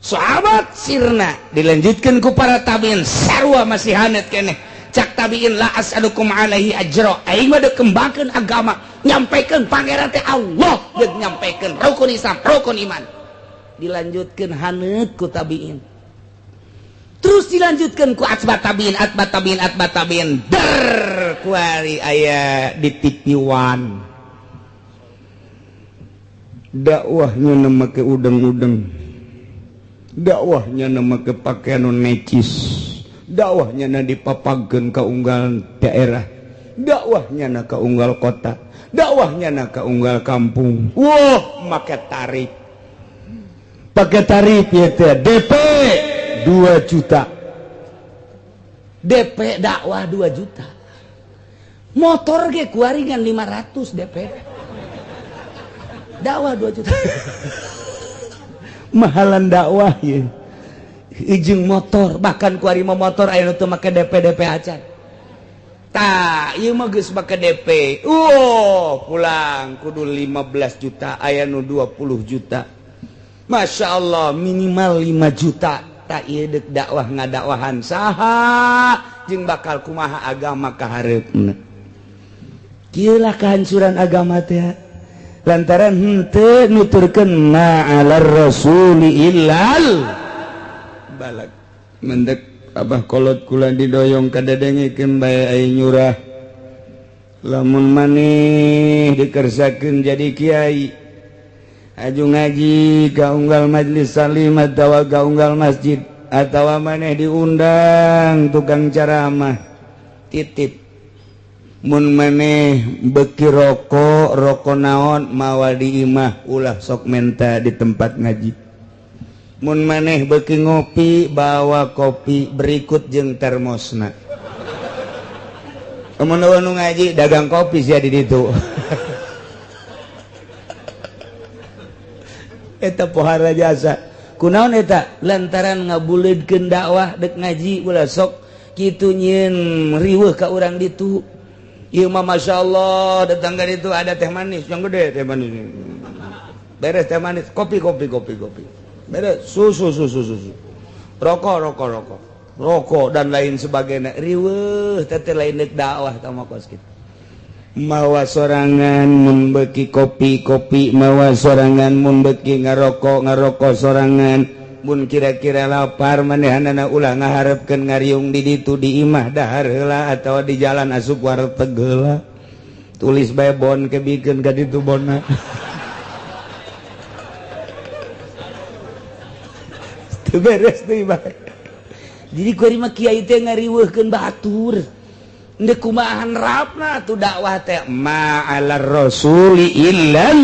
Sahabat sirna dilanjutkan ku para tabiin sarua masih hanet keneh. Cak tabiin, la as'alukum alaihi ajra, aing mah deuk kembangkeun agama, nyampaikan Pangeran teh Allah, deuk nyampaikan rukun Islam, rukun iman. Dilanjutkeun haneut ku tabiin, terus dilanjutkan ku atba tabiin, atba tabiin, atba tabiin, der kuari aya di TV One Dakwahnya nama ke udeng-udeng, dakwahnya nama ke pakaian nu necis, dakwahnya na dipapageun ka unggal daerah, dakwahnya na ka unggal kota, dakwahnya na ka unggal kampung. Wah, make tarif, pakai tarif ya teh, DP 2 juta. DP dakwah 2 juta, motor ge kuari ngan 500. DP dakwah 2 juta. Mahalan dakwah ya. Ijing motor, bahkan kuari mah motor aya nu teu make DP DP acan. Tah, ieu mah geus make DP. Oh, pulang kudu 15 juta, aya nu 20 juta. Masya Allah, minimal 5 juta. Tak, ieu deuk dakwah ngadakwahan saha jeung bakal kumaha agama kahareupna? Kieu lah kehancuran agama teh lantaran henteu nuturkeun ma'alar rasuli illal balagh. Mendek abah kolot kula didoyong kadedengekeun bae ai nyurah. Lamun maneh dikersakeun jadi kiai, aju ngaji ka unggal majlis salim atawa ka unggal masjid atawa maneh diundang tukang ceramah, titip, mun maneh beki rokok, rokok naon, mawa di imah, ulah sok menta di tempat ngaji. Mun maneh beki ngopi, bawa kopi berikut jeung termosna. Mun nu ngaji dagang kopi sia di ditu. Eta pohara jasa kunaon eta? Lantaran ngabuleudkeun dakwah. Dek ngaji ulah sok kitu nyieun riweuh ka urang ditu. Ieu mah Masya Allah, datang ka ditu ada teh manis yang gede, teh manis beres, teh manis, kopi, kopi, kopi, kopi beres, susu, susu, susu, rokok, rokok, rokok, rokok, dan lain sebagainya. Riweuh teh lain dek dakwah tah mah kos kitu. Mawa sorangan mun beki kopi, kopi mawa sorangan, mun beki ngarokok, ngarokok sorangan. Mun kira-kira lapar manehanana ulah ngaharepkeun ngariung di ditu, di imah dahar heula atawa di jalan asup warteg heula. Tulis bae bon, kebikeun ka ditu bona. Teu beres deui bae. Jadi kuari mah kiai teh ngariweuhkeun batur. Ndek kumaha rapna tuh dakwah teh? Ma'alar rasuli illal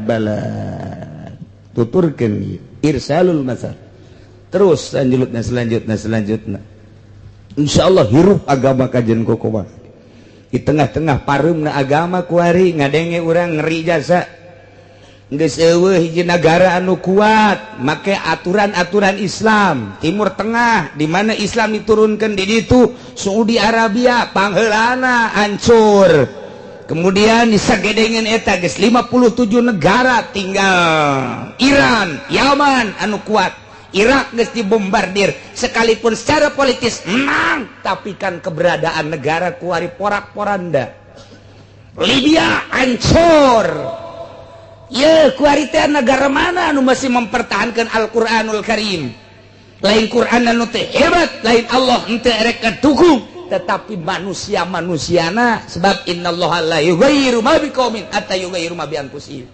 bala. Tuturkeun irsalul masal terus selanjutnya, selanjutnya, selanjutnya. Insyaallah hirup agama kajen kokoba di tengah-tengah pareumna agama kuari. Ngadenge urang ngeri jasa, geus eueuh hiji negara anu kuat make aturan-aturan Islam. Timur Tengah, di mana Islam diturunkan di ditu, Saudi Arabia pangheulana hancur. Kemudian disagedengeun eta geus 57 negara, tinggal Iran, Yaman anu kuat. Irak geus dibombardir, sekalipun secara politis menang, tapi kan keberadaan negara kuari porak-poranda. Libya hancur. Ya, kuari teh negara mana anu masih mempertahankan Al-Qur'anul Karim? Lain Quran anu teh hebat, lain Allah henteu erek dukung, tetapi manusia-manusiana, sebab innallaha la yughayyiru ma biqaumin hatta yughayyiru ma bi anfusihim.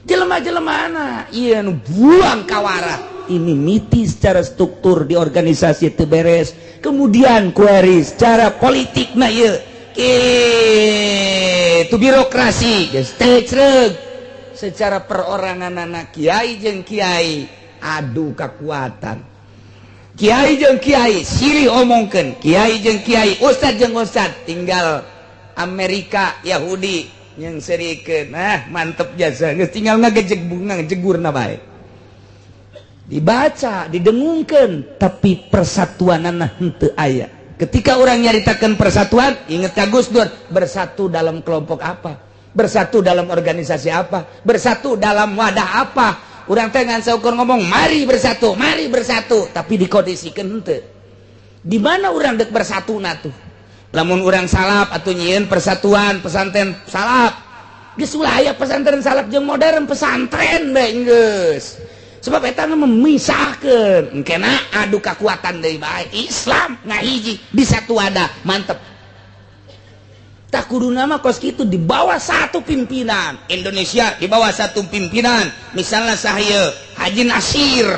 Jelema-jelema ieu nu buang kawara ini miti secara struktur di organisasi teu beres, kemudian kuari secara politik na ieu itu birokrasi geus teu creg, secara perorangan anak kiai jeung kiai adu kekuatan, kiai jeung kiai silih omongkeun, kiai jeung kiai, ustad jeung ustad. Tinggal Amerika, Yahudi yang serikeun. Nah, mantep jasa, geus tinggal ngagejeg bunga jegurna bae. Dibaca, didengungkeun, tapi persatuanana henteu aya. Ketika orang nyaritakan persatuan, inget ka Gus Dur, bersatu dalam kelompok apa, bersatu dalam organisasi apa, bersatu dalam wadah apa? Urang teh ngan saukur ngomong mari bersatu, mari bersatu, tapi dikondisikan henteu. Di mana urang dek bersatu tuh? Lamun urang salaf atau nyieun persatuan pesantren salaf, geus ulah aya pesantren salaf jeung modern, pesantren bae geus. Sebab eta memisahkeun, engkena adu kekuatan deui bae. Islam ngahiji di satu wadah, mantep. Tak kudu nama kos kitu, di bawah satu pimpinan Indonesia, di bawah satu pimpinan, misalnya saya Haji Nasir,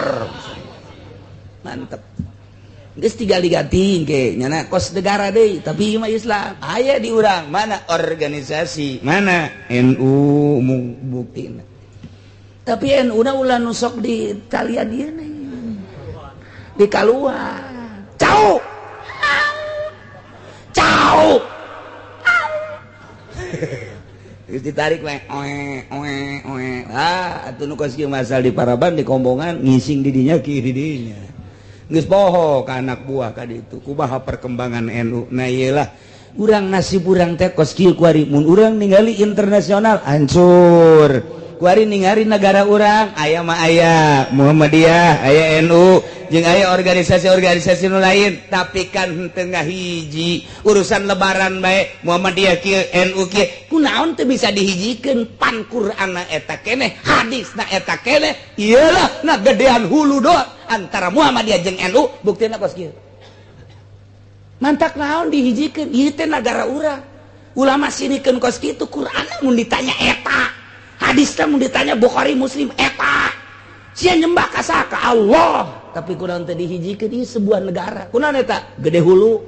mantep. Geus tinggal diganti ke nyana kos negara deui, tapi mah Islam aya di urang. Mana organisasi, mana NU buktina? Tapi NU na ulah nu sok di talian ieu nih di kaluar, cau cau. Geus ditarik we, oe oe oe. Ah, atuh nu kos kieu masal di paraban, di kombongan, ngising di dinya, ki di dinya. Geus poho ka anak buah ka ditu kumaha perkembangan NU. Nah, iyalah urang, nasib urang teh kos kieu kuari. Mun urang ningali internasional hancur kuari, ningali negara urang aya mah aya Muhammadiyah, aya NU, jeung aya organisasi-organisasi nu lain, tapi kan henteu ngahiji. Urusan Lebaran bae Muhammadiyah kieu, NU kieu, kunaon teu bisa dihijikeun? Pan Qur'an eta keneh, hadisna eta keneh. Iyalah, nah, gedean hulu doang antara Muhammadiyah jeung NU, buktina kos kieu. Mantak naon dihijikeun? Ieu teh negara urang. Ulama sinikeun kos kitu. Qur'an mun ditanya eta, hadisna mun ditanya Bukhari Muslim eta. Sia nyembah ka saha? Ka Allah. Tapi kunaon teh dihijikeun? Ieu sebuah negara. Kunaon eta gede hulu?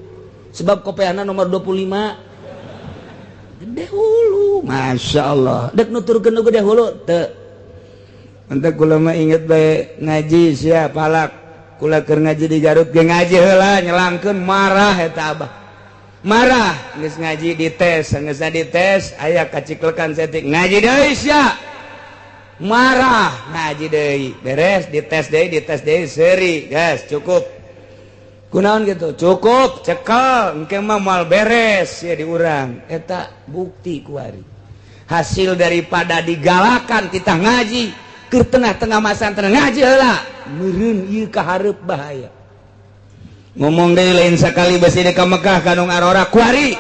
Sebab kopeana nomor 25, gede hulu. Masya Allah, dek nuturkeun nu gede hulu teu. Ente kula mah inget bae ngaji sia palak. Kula keur ngaji di Garut ge, ngaji heula nyelangkeun, marah eta abah. Marah, geus ngaji dites, geus dites aya kaciklekan saeutik, ngaji deui sia. Marah, ngaji deui, beres dites deui, dites deui, seuri, guys, cukup. Kunaon gitu? Cukup, cekel, engke mah moal beres ya di urang. Eta bukti kuari. Hasil daripada digalakan kita ngaji ke tengah-tengah masa ngaji heula meureun ieu kahareup bahaya. Ngomong deui, lain sakali besi ka Mekah kandung arora kuari,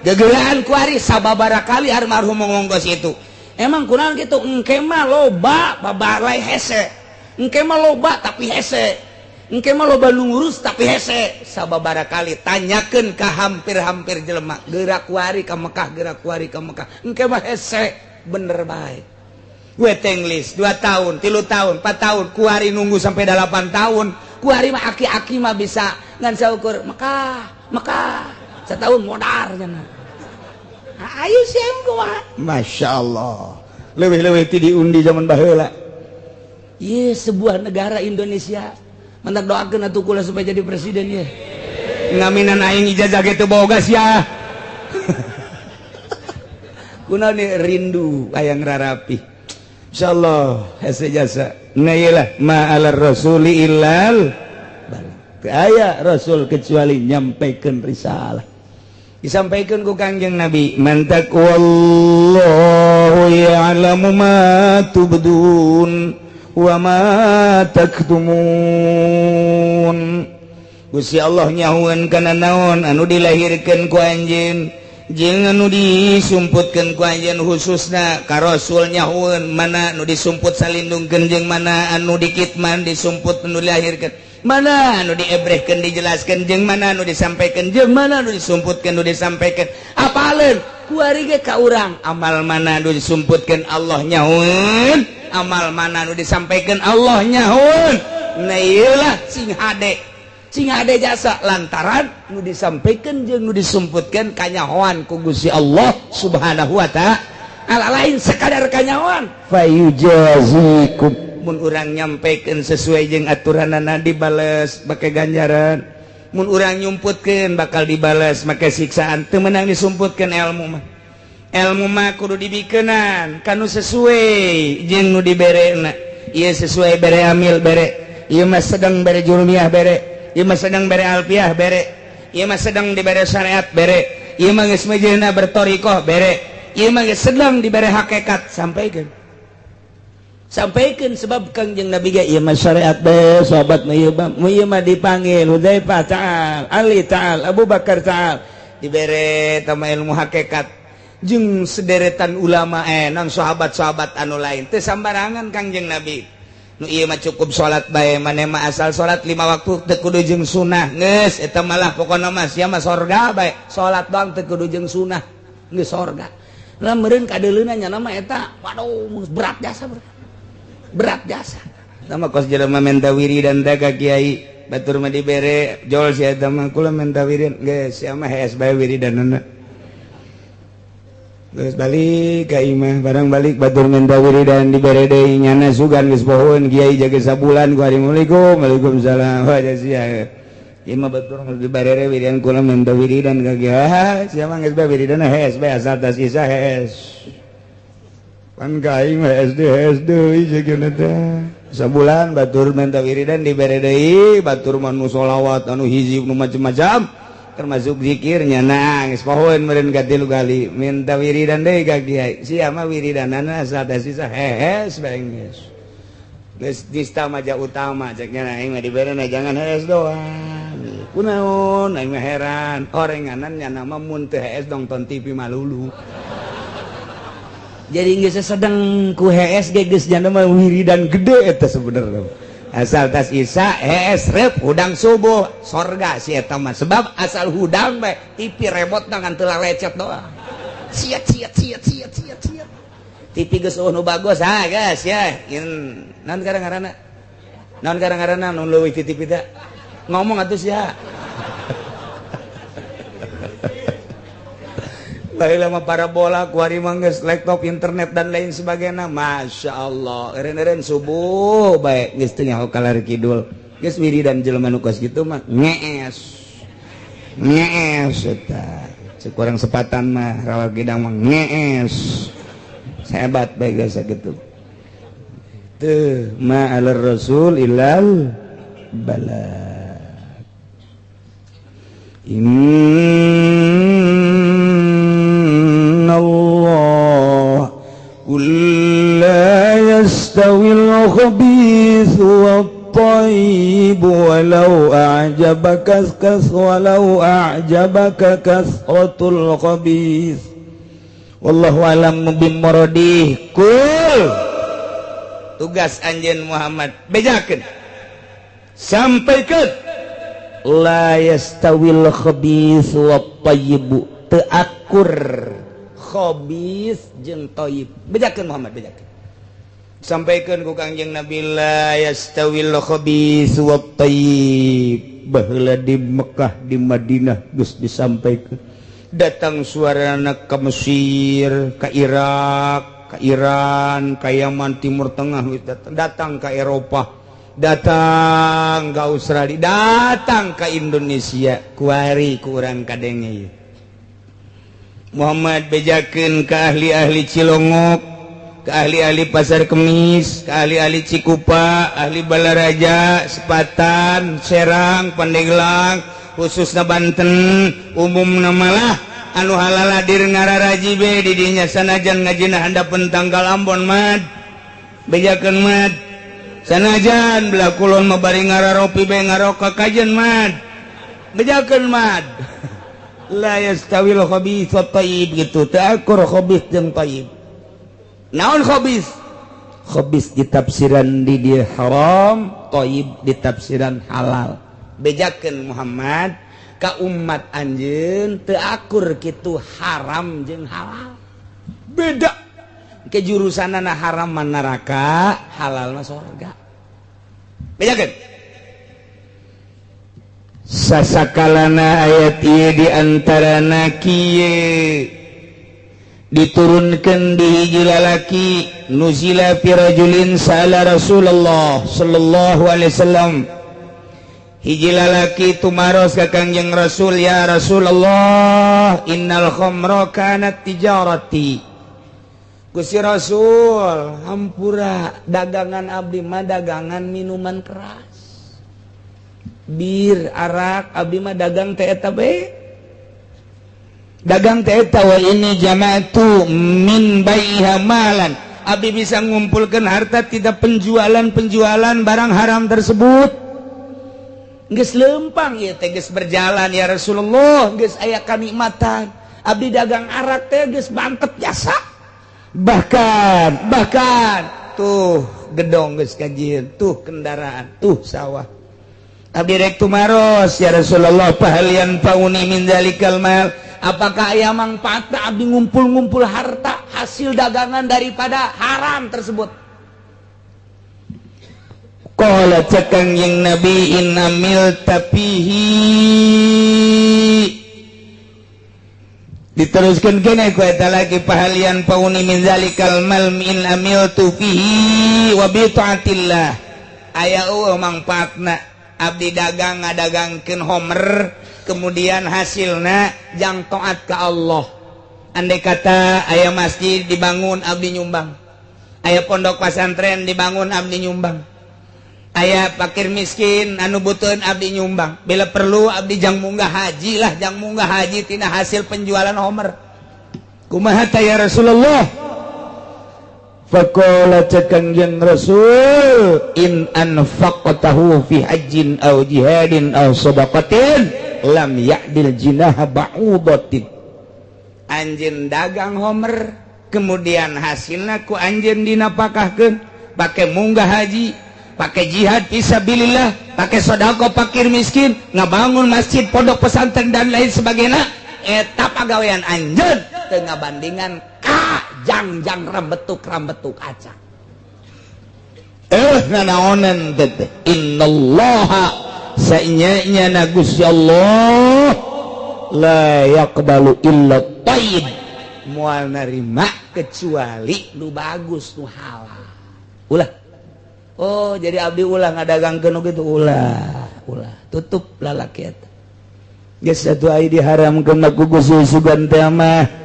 gegelaan kuari, sababara kali almarhum ngomong kos itu. Emang kurang gitu? Engke mah loba babalai hese, engke mah loba tapi hese, engke mah loba nu ngurus tapi hese. Sababara kali tanyakeun ka hampir-hampir jelema, gerak kuari ka Mekah, gerak kuari ka Mekah, engke mah hese. Bener bae, waiting list 2 tahun, 3 tahun, 4 tahun. Kuari nunggu sampai 8 tahun. Kuari mah aki-aki mah bisa ngan saukur Mekah Mekah setahun modar cenah. Ayo sih kumaha? Masya Allah, lebih-lebih ti diundi zaman baheula. Iya, sebuah negara Indonesia. Mantak doakeun atuh kula supaya jadi presiden ya. Ngaminan aing ijazah gitu boga sia. Kunaon nih rindu hayang rarapi. Insyaallah hese jasa. Nah, iyalah, ma alar rasuli illal balagh. Aya rasul kecuali nyampaikan risalah. Disampaikan ku Kangjeng Nabi, mantak wallahu ya'lamu ma tubdun wa ma taktumun. Gusti Allah nyahueun kana naon anu dilahirkeun ku anjeun jeung anu disumputkeun ku anjeun, khususna ka Rasul nyahueun mana anu disumput salindungkeun jeung mana anu dikitman, disumput anu dilahirkeun, mana anu diebrehkeun dijelaskeun, jeung mana anu disampaikan, jeung mana anu disumputkeun nu disampaikan. Apaleun kuari ge ka urang, amal mana anu disumputkeun Allah nyahueun, amal mana anu disampaikan Allah nyahueun. Nah, iyalah, sing hade, sing hade jasa, lantaran nu disampaikan jeung nu disumputkeun kanyahoan ku Gusti Allah Subhanahu wa Ta'ala, lain sekadar kanyahoan. Fayujazikum, mun urang nyampaikan sesuai jeung aturanana dibales make ganjaran, mun urang nyumputkeun bakal dibales make siksaan. Teu meunang disumputkeun ilmu mah. Ilmu mah kudu dibikeunan kanu sesuai jeung nu diberena. Ieu sesuai bere amil bere, ieu mah sedang bere jurumiyah bere, ieu mah sedang bere alfiah bere, ieu mah sedang dibere syariat bere, ieu mah geus mejeuna bertorikoh bere, ieu mah geus sedang dibere hakikat, sampaikan. Sampaikan sebab Kangjeng Nabi ge ieu mah syariat bae, sahabat mah ieu mah, ieu mah dipanggil Hudzaifah ta'al, Ali ta'al, Abu Bakar ta'al, dibere tama ilmu hakikat jeung sederetan ulama, non sahabat-sahabat anu lain teu sambarangan. Kangjeng Nabi nu ieu mah cukup salat bae, maneh mah asal salat lima waktu teu kudu jeung sunah geus, eta malah pokona mah sia mah sorga bae, salat doang teu kudu jeung sunah geus sorga lah meureun kadeuleuna nya mah eta. Waduh, berat jasa, berat, berat jasa sama kos jelema menta wiridan teh ka kiai batur mah dibere jol sia eta mah. Kula menta wiridan geus, sia mah hees bae wiridanna. Geus balik ka imah, barang balik batur menta wiridan dibere deui, nyana sugan geus pohoeun kiai jaga sabulan ku hari. Assalamualaikum, waalaikumsalam, wah sia ieu mah batur dibere wiridan. Kula menta wiridan ka kiai, sia mah geus bae wiridanna hees bae, asal tas isa hees pan ka aing mah SD SD jeung teh. Sabulan batur menta wiridan dibere deui, batur mah nu sholawat anu hizib nu macam-macam termasuk zikirnya nangis pohoeun meureun katilu kali minta wiridan deui ka kiai, sia mah wiridanana asal teh sisa hees bae geus geus nista maja utama cek nya. Aing mah diberena jangan hees doang, kunaon aing mah heran orenganan nya nama mun teu hees nonton TV malulu. Jadi geus sedang ku hees ge geus nya mah wiridan gede eta sebenarnya. Asal tas isa hees rep hudang subuh sorga si eta mah, sebab asal hudang bae TV remote ngan teu lecet doang, siat siat siat siat siat siat TV geus eueuh nu bagus. Ha guys ya, in naon karang ngaranna, naon karang ngaranna nu leuwih ti TV teh? Ngomong atuh sia. Baheula mah parabola, kuari mah geus laptop, internet dan lain sebagainya. Masya Allah, eureun-eureun subuh bae geus teu nyaho kalar kidul geus wiridan. Jelema nu kos kitu mah ngees ngees eta cek urang sepatan mah, rawa gidang mah ngees hebat bae geus sakitu teu ma alar rasul ilal bala. Inna Allah qul la yastawil khabithu wat-tayyib walau a'jabaka kas walau a'jabaka kasratul khabith wallahu alam bimuradih. Kul, tugas anjeun Muhammad bejakeun, sampaikan la yastawil khabith wat thayyib, teu akur khabith jeung thayyib. Bejakeun Muhammad, bejakeun, sampaikan ku Kangjeng Nabi la yastawil khabith wat thayyib. Baheula di Mekah, di Madinah geus disampaikan, datang suarana ke Mesir, ke Irak, ke Iran, ke Yaman, Timur Tengah, datang, datang ke Eropa, datang ke Australia, datang ke Indonesia. Kuari kurang kadenge Muhammad bejakeun ke ahli-ahli Cilongok, ke ahli-ahli Pasar Kemis, ke ahli-ahli Cikupa, ahli Balaraja, Sepatan, Serang, Pandeglang, khususnya Banten, umum malah anu halaladir ngararaji be di dinya sanajan ngajina handapeun tanggal Ambon. Mad, bejakeun mad, sanajan belah kulon mah bari ngararopi be ngaroka kajen. Mad, bejakeun mad, la yastawil khabith wat thayyib gitu, teu akur khabith jeung thayyib. Naon khabith? Khabith ditafsiran di dia haram, thayyib ditafsiran halal. Bejakeun Muhammad ka umat anjeun, teu akur kitu haram jeung halal, beda ke jurusanana, haram mah neraka, halal mah sorga. Bejakeun sasakalana ayat ieu di antarana kieu diturunkan di hiji lalaki, nuzila fi rajulin sa'ala Rasulullah sallallahu alaihi wasallam. Hiji lalaki tumaros ka Kangjeng Rasul, ya Rasulullah, innal khamra kanat tijarati. Gusti Rasul, hampura, dagangan abdi mah dagangan minuman keras, bir, arak, abdi mah dagang teh eta bae, dagang teh eta. Wa ini jama'tu min baiha malan, Abdi bisa ngumpulkan harta tidak penjualan-penjualan barang haram tersebut. Geus lempang ya teh, geus berjalan ya Rasulullah, geus aya kanikmatan. Abdi dagang arak teh geus bangket jasa. Bahkan bahkan tuh gedong geus kajian, tuh kendaraan, tuh sawah. Abdi rek tumaros ya Rasulullah, fahal yanfa'uni min dzalikal mal, apakah aya mangfaatna abdi ngumpul-ngumpul harta hasil dagangan daripada haram tersebut? Qala, cek Kangjeng Nabi, in amilta fihi. Diteruskan kene ku eta lagi, fahal yanfa'uni min dzalikal mal in amiltu fihi wa bi taatillah, aya eueuh mangfaatna abdi dagang ngadagangkeun homer, kemudian hasilna jang taat ka Allah? Andai kata aya masjid dibangun, abdi nyumbang. Aya pondok pesantren dibangun, abdi nyumbang. Aya fakir miskin anu butuh, abdi nyumbang. Bila perlu abdi jang munggah haji lah, jang munggah haji tina hasil penjualan homer, kumaha ta ya Rasulullah? Faqala, cek Kangjeng Rasul, in anfaqtahu fi hajjin aw jihadin aw sadaqatin lam ya'dil jinaha ba'udatin. Anjeun dagang homer, kemudian hasilna ku anjeun dinapakahkeun, pakai munggah haji, pakai jihad fisabilillah, pakai sedekah fakir miskin, ngabangun masjid, pondok pesantren, dan lain sebagainya, eta pagawean anjeun teu ngabandingan ka jangjang rambetuk rambetuk aca. Eh, nanaonan teh? Innallaha, saenya na Gusti Allah, la yaqbalu illa thayyib, moal narima kecuali nu bagus, nu halal. Ulah. Oh, jadi abdi ulah ngadagangkeun nu kitu, ulah, ulah. Tutup lalaki eta. Geus atuh, ai diharamkeun mah ku Gusti sugan teh mah.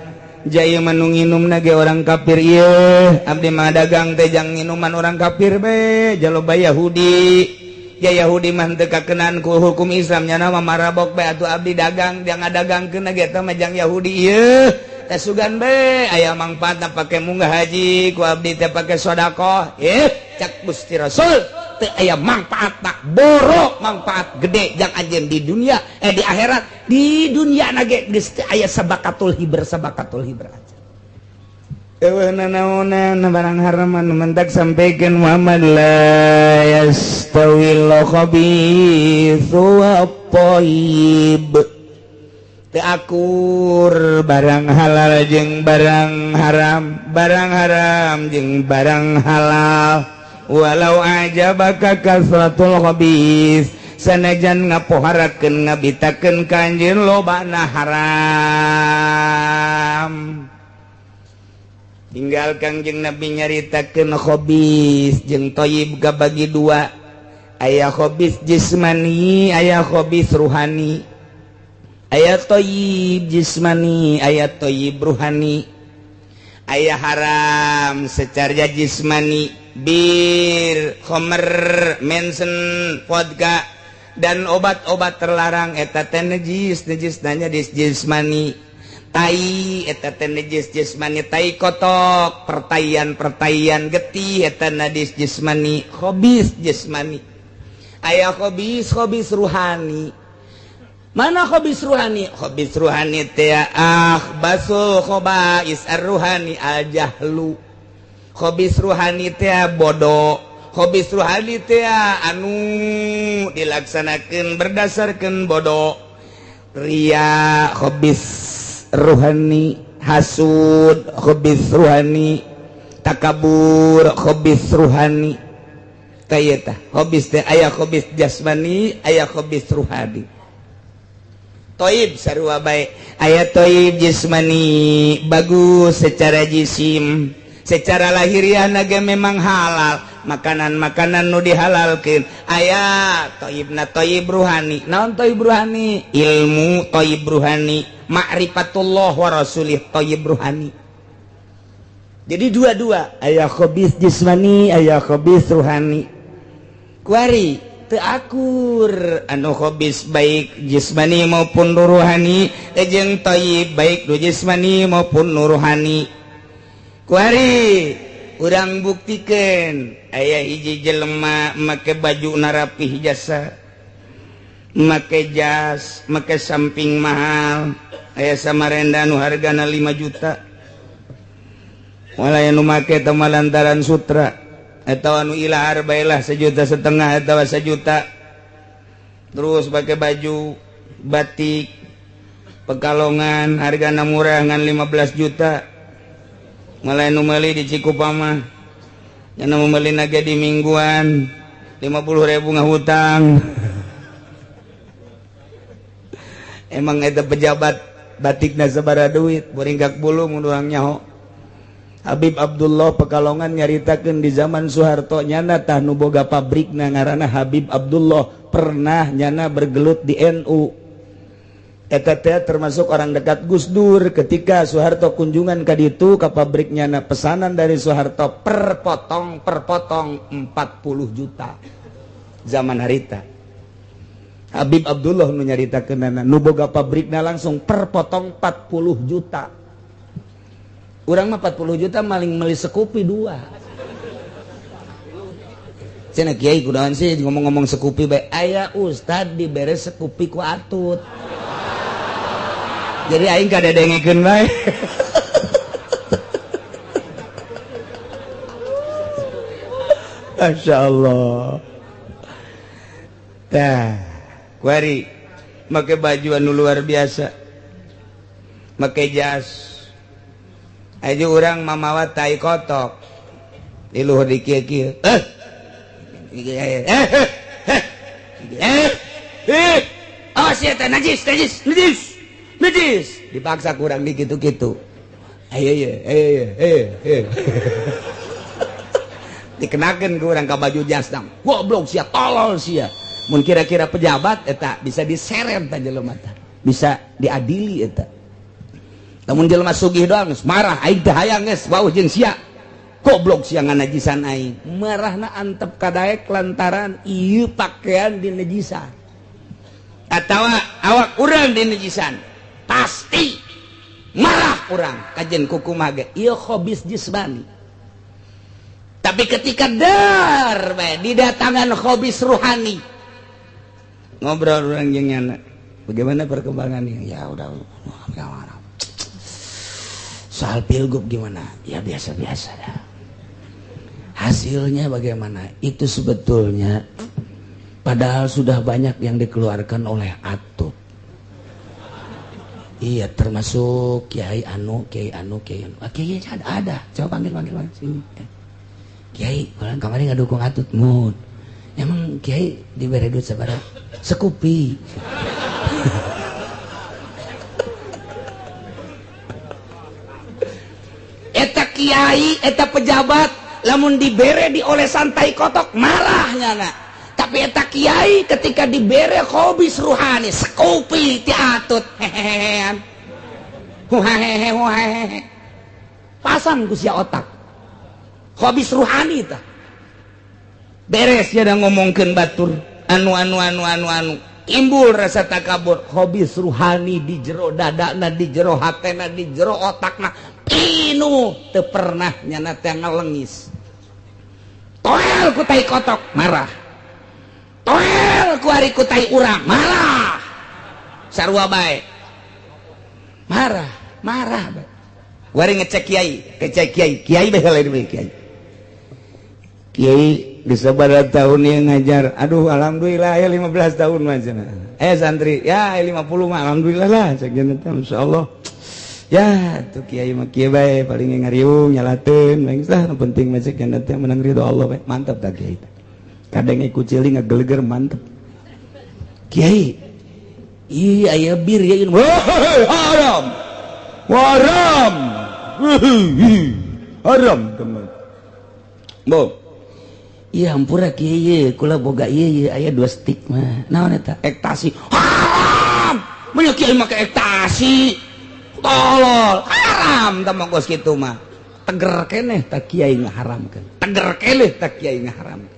Jaya mah nu nginum ge orang kafir ieu, abdi mah dagang teh jang minuman orang kafir be, jaloba Yahudi. Ya, Yahudi mah teu kakenaan ku hukum Islam, nya mah marabok be. Atuh abdi dagang jang ngadagangkeun ge eta mah jang Yahudi ieu. Teh sugan be aya mangfaatna pake munggah haji ku abdi teh, pake sedekah. Eh, cak Gusti Rasul, teu aya mangfaat, tak borok mangfaat gede jang anjeun di dunia, eh, di akhirat. Di dunia nage geus teu aya sabakatul hibr, sabakatul hibr aja. Eueuh nanaonan barang haram anu mentak sampaikan Muhammad, la yastawil khabithu wa thayyib. Teu akur barang halal jeung barang haram, barang haram jeung barang halal. Walau a'jabaka kasratul khabis, sanajan ngapoharakeun ngabitakeun ka anjeun lobana haram. Tinggal Kangjeng Nabi nyaritakeun khobis jeung thayyib bagi dua: aya khobis jismani, aya khobis ruhani. Aya thayyib jismani, aya thayyib ruhani. Aya haram secara jismani, bir, khomer, mensen, vodka, dan obat-obat terlarang, eta teh najis, najis nanya di jismani. Tai eta teh najis jismani, tai kotok, pertaian pertaian getih, eta najis jismani, khobis jismani. Aya khobis khobis ruhani. Mana khobis ruhani? Khobis ruhani teh akhbasul khobais ar-ruhani al jahlu. Khobis ruhani teh bodoh. Khobis ruhani teh anu dilaksanakan berdasarkan bodoh. Ria khobis ruhani, hasud khobis ruhani, takabur khobis ruhani. Kayeta khobis teh aya khobis jasmani, aya khobis ruhani. Toib sarua bae, aya toib jismani, bagus secara jisim, secara lahiriah naga memang halal, makanan-makanan nu dihalalkeun. Aya toibna toib ruhani. Naon toib ruhani? Ilmu toib ruhani, ma'rifatullah wa rasulih toib ruhani. Jadi dua-dua, aya khobis jismani, aya khobis ruhani. Kuari teu akur anu khobis baik jismani maupun ruhani jeung toyib baik nu jismani maupun nu ruhani. Kuari Urang buktikan, aya hiji jelema make baju narapih jasa, make jas, make samping mahal, aya Samarenda nu hargana 5 juta. Wala nu make teh lantaran sutra atau anu ilahar bae lah 1,5 juta atau 1 juta. Terus pakai baju batik Pekalongan hargana murah ngan 15 juta. Malah nu meuli di Cikupa mah yang nu meuli ge di mingguan 50.000 ngahutang. Emang eta pejabat batikna sabaraha duit, boringgak bulu mun urang nyaho. Habib Abdullah Pekalongan nyaritakeun di zaman Soeharto, nyana tah nu boga pabrikna ngaranna Habib Abdullah, pernah nyana bergelut di NU. Eta teh termasuk orang dekat Gus Dur. Ketika Soeharto kunjungan ka ditu ka pabrik nyana, pesanan dari Soeharto per potong per potong 40 juta zaman harita. Habib Abdullah nu nyaritakeunana, nu boga pabrikna langsung per potong 40 juta. Urang mah 40 juta maling meuli Scoopy dua. Cenah kiai, kunaon sih ngomong-ngomong Scoopy bae? Aya ustad dibere Scoopy ku Atut, jadi aing kadedengekeun bae. Masya Allah. Tah, kuari make baju anu luar biasa, make jas aja, urang mamawa tai kotok di luhur di kieu kieu, eh eh eh eh eh, awas ya teh, najis najis najis najis. Dipaksa kurang di gitu-gitu, ayo ayo ayo ayo ayo, dikenakan ke urang ka baju jas dang, goblok sia, tolol sia. Mun kira-kira pejabat eta bisa diseret tah jelema tah, bisa diadili eta. Lamun jelema sugih doang geus marah, aing teh hayang geus wau jeung sia, goblok sia, nganajisan aing. Marahna antep kadaek lantaran ieu pakaian dinajisan atawa awak urang dinajisan, pasti marah urang kajen kukumaha ge. Ieu khobis jismani. Tapi ketika dar bae didatangan khobis ruhani, ngobrol urang jeung nyana, bagaimana perkembangannya? Ya udah, soal pilgub gimana? Ya biasa-biasa dah. Hasilnya bagaimana? Itu sebetulnya padahal sudah banyak yang dikeluarkan oleh Atut. Iya, termasuk Kiai Anu, Kiai Anu, Kiai Anu. Ah, Kiai ada, ada. Coba panggil, panggil, panggil sini. Kiai, kalau kemarin nggak dukung Atut, mun. Emang Kiai diberi duit sabaraha? Scoopy. Eta kiai, eta pejabat, lamun dibere diolesan tai kotok marah nyana. Tapi eta kiai ketika dibere khobis ruhani, Scoopy ti Atut, hehehean. Huhahehe huhahehe. Pasang ku sia otak. Khobis ruhani tah. Beres ya da ngomongkeun batur anu anu anu anu anu, timbul rasa takabur. Khobis ruhani di jero dadana, di jero hatena, di jero otakna pinuh, teu pernah nyana teh ngalengis. Toel ku tai kotok marah, toel ku ari ku tai urang marah, sarua bae marah marah bae. Wari ngecek kiai, ngecek kiai, kiai bae lain bae kiai. Kiai di sabaraha tahun yang ngajar, aduh alhamdulillah ya 15 tahun mah cenah. Santri ya 50 mah alhamdulillah lah cek teh, insyaallah. Ya tuh kiai mah kieu bae paling ngariung nyalateun bae lah, nu penting mah cek teh menang ridho Allah bae. Mantap tah kiai teh. Kadang ikut ciling ngageleger mantep. Kiai, iya aya bir ya, haram. Haram. Haram teman. Bo. Iya hampura kiai, kula boga ieu ieu aya 2 stick mah. Naon eta? Ektasi. Haram. Mun kiai make ektasi. Tolol, haram tah mah geus kitu mah. Teger keneh tah kiai ngaharamkeun. Teger keneh tah kiai ngaharamkeun.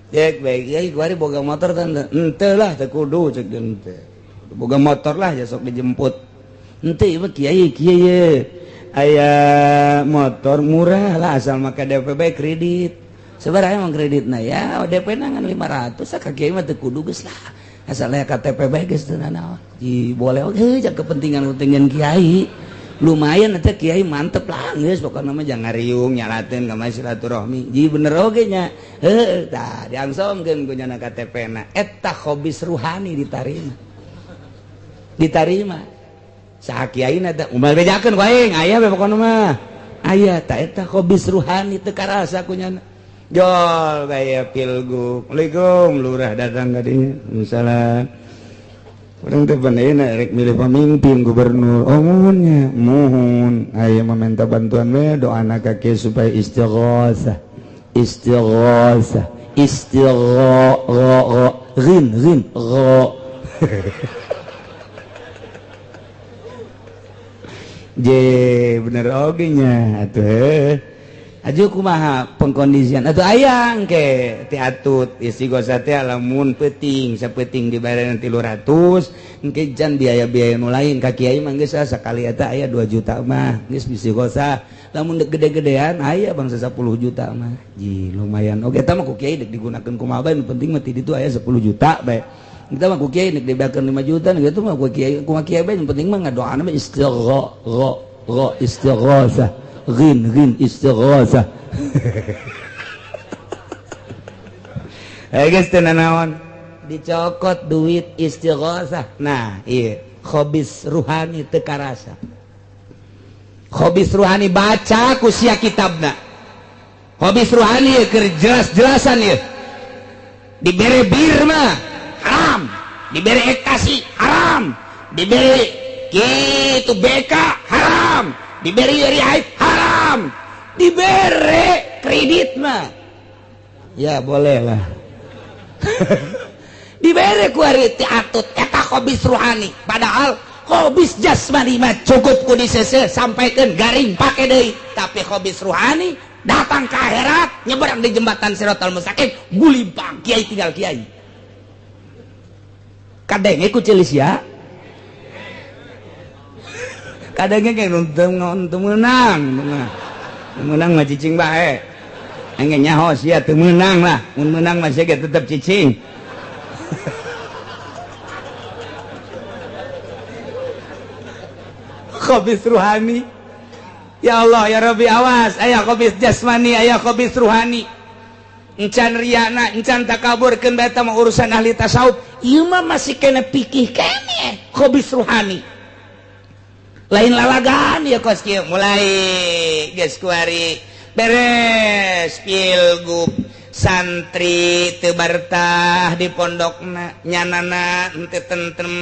Jek bae kiai kuari boga motor teh henteu lah teu kudu cek teh. Boga motor lah ya sok dijemput. Henteu ieu mah kiai kieu ye. Aya motor murah lah asal make DP bae kredit. Sabaraha emang kreditna ya? DP na ngan 500 ka kiai mah teu kudu geus lah. Asal aya KTP bae geus teu nanaon. Ji boleh oge jang kepentingan-kepentingan kiai. Lumayan eta kiai mantep lah geus pokona mah jangan riung nyalateun ka silaturahmi. Ji bener oge nya. Heuh tah diangsomkeun ku nyana KTP na. Eta khobis ruhani ditarima. Ditarima. Saha kiai na teh umal bejakeun ku aing aya we pokona mah. Aya tah eta khobis ruhani teu karasa ku nyana. Jol gaya pilgub. Assalamualaikum lurah datang ka dinya. Salam. Urang teh ayeuna rek milih pamimpin gubernur. Oh muhunnya, muhun. Aya meminta bantuan we doana ka kieu supaya istighosah. Istighosah, istigho ghin ghin gho. Je bener oge nya atuh. Aju kumaha pengkondisian atuh aya engke ti atut istighosah teh lamun peuting sapeuting dibayar 300 engke jan biaya-biaya nu lain ka kiai mah geus sakali eta aya 2 juta mah geus istighosah lamun dek gede-gedean aya bangsa 10 juta mah ji lumayan oge eta mah ku kiai dek digunakeun kumaha bae nu penting mah ti ditu aya 10 juta bae eta mah ku kiai dek dibayarkeun 5 juta gitu mah ku kiai kumaha kiai bae nu penting mah ngadoana mah istigho istighosah ghin ghin istighosah. Geus teu nanaon dicokot duit istighosah. Nah ieu khobis ruhani teu karasa. Khobis ruhani baca ku sia kitabna. Khobis ruhani keur jelas-jelasan ieu. Dibere bir mah haram, dibere ekstasi haram, dibere kitu BK haram, diberi riaib haram, dibere kredit mah ya boleh lah. Dibere ku ari ti atut eta khobis ruhani. Padahal khobis jasmani mah cukup ku disese sampaikeun garing pake deui, tapi khobis ruhani datang ke akhirat nyebrang di jembatan Siratal Mustaqim gulimpang kiai tinggal kiai. Kadenge ku ceulis ya. Kadangnya kayak nonton menang, menang mah cicing bae. Engge nyaho sia teu meunang lah, mun meunang mah sia ge tetep cicing. Khobis ruhani. Ya Allah ya Rabbi awas, aya khobis jasmani, aya khobis ruhani. Encan riana, encan takabur keun bae eta mah urusan ahli tasawuf. Ieu mah masih kena pikih keneh khobis ruhani. Lain lalagan ya kos kieu mulai geus kuari beres pilgub santri teu bartah di pondokna nyanana henteu tentrem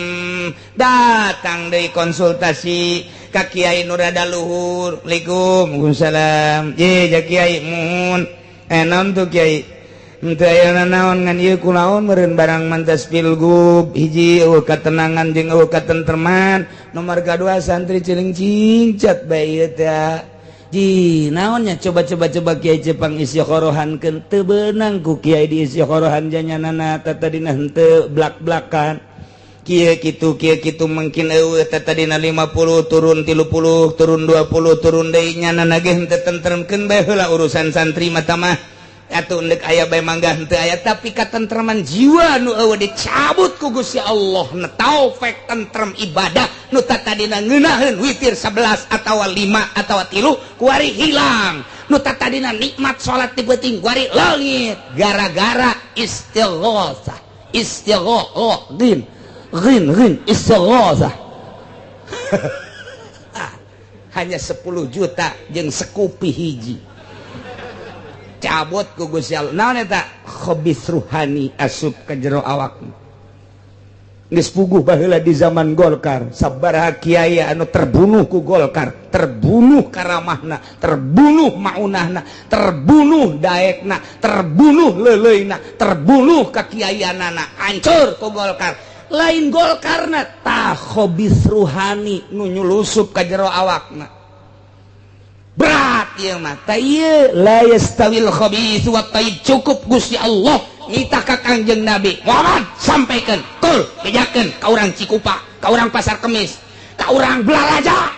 datang deui konsultasi ka kiai nu rada luhur. Assalamualaikum. Waalaikumsalam. Ye ja kiai muhun naon tuh kiai henteu aya nanaon ngan ieu kunaon meureun barang mantas pilgub hiji eueuh katenangan jeung eueuh katentreman nomor kadua santri ciling cingcat bae ieu teh ji naonnya coba-coba coba kiai Jepang istikhorohankeun teu beunang ku kiai di istikhorohan janyanana tatadina henteu blak-blakan kieu kitu kieu kitu mungkin eueuh tatadina 50 turun 30 turun 20 turun deui nyanana ge henteu tentremkeun bae heula urusan santri mah mah atuh ndek aya bae mangga henteu aya tapi katentreman jiwa nu eueuh dicabut ku Gusti Allah na taufik tentrem ibadah nu tatadina ngeunaheun witir 11 atawa 5 atawa 3 kuari hilang nu tatadina nikmat salat ti peuting kuari leungit gara-gara istighosah istigho ghin ghin ghin istighosah. Hanya 10 juta jeung sekupi hiji cabut ku Gusti Allah. Naon eta khobis ruhani asup ka jero awak. Geus puguh baheula di zaman Golkar, sabaraha kiai anu terbunuh ku Golkar, terbunuh karamahna, terbunuh maunahna, terbunuh daekna, terbunuh leuleuna, terbunuh kakiaianana, hancur ku Golkar. Lain Golkarna tah khobis ruhani nu nyulusup ka jero awakna. Berat ieu mah tah ieu la yastawil khabits wat thayyib cukup Gusti Allah nitah ka Kangjeng Nabi Muhammad sampaikan kul bejakeun ka urang Cikupa, ka urang Pasar Kemis, ka urang Belaraja,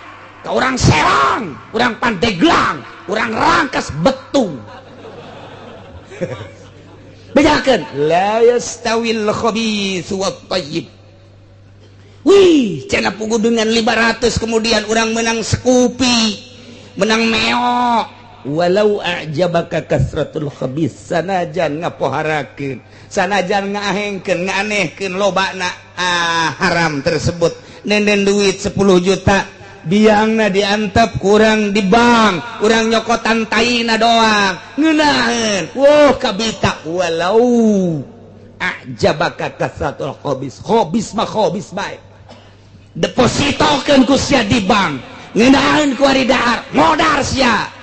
Ke orang Serang, orang Pandeglang, orang Rangkas Betung. Bejakeun la yastawil khabits wat thayyib. Wih, cenah pugu dengan 500 kemudian orang menang Scoopy, menang Meo. Walau a'jabaka kasratul khabis, sanajan ngapoharakeun, sanajan ngaahengkeun, ngaanehkeun lobana haram tersebut. Nenden duit 10 juta, biangna diantep kurang di bank, urang nyokotan taina doang, ngeunaheun. Wah, kabita walau a'jabaka kasratul khabis. Khabis mah khabis bae. Depositokeun ku sia di bank, ngeunaheun ku ari dahar, modar sia.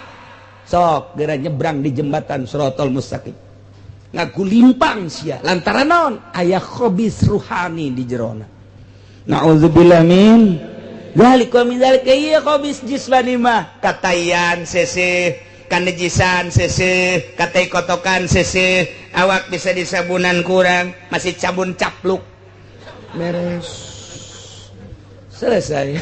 Sok geura nyebrang di jembatan Sirotol Mustaqim, ngagulimpang sia lantaran naon aya khabis ruhani di jerona. Nauzubillah min dzalik wa min dzalika. Ieu khabis jismani mah katayan seseh, kanejisan seseh, katai kotokan seseh, awak bisa disabunan kurang masih cabun capluk beres, selesai.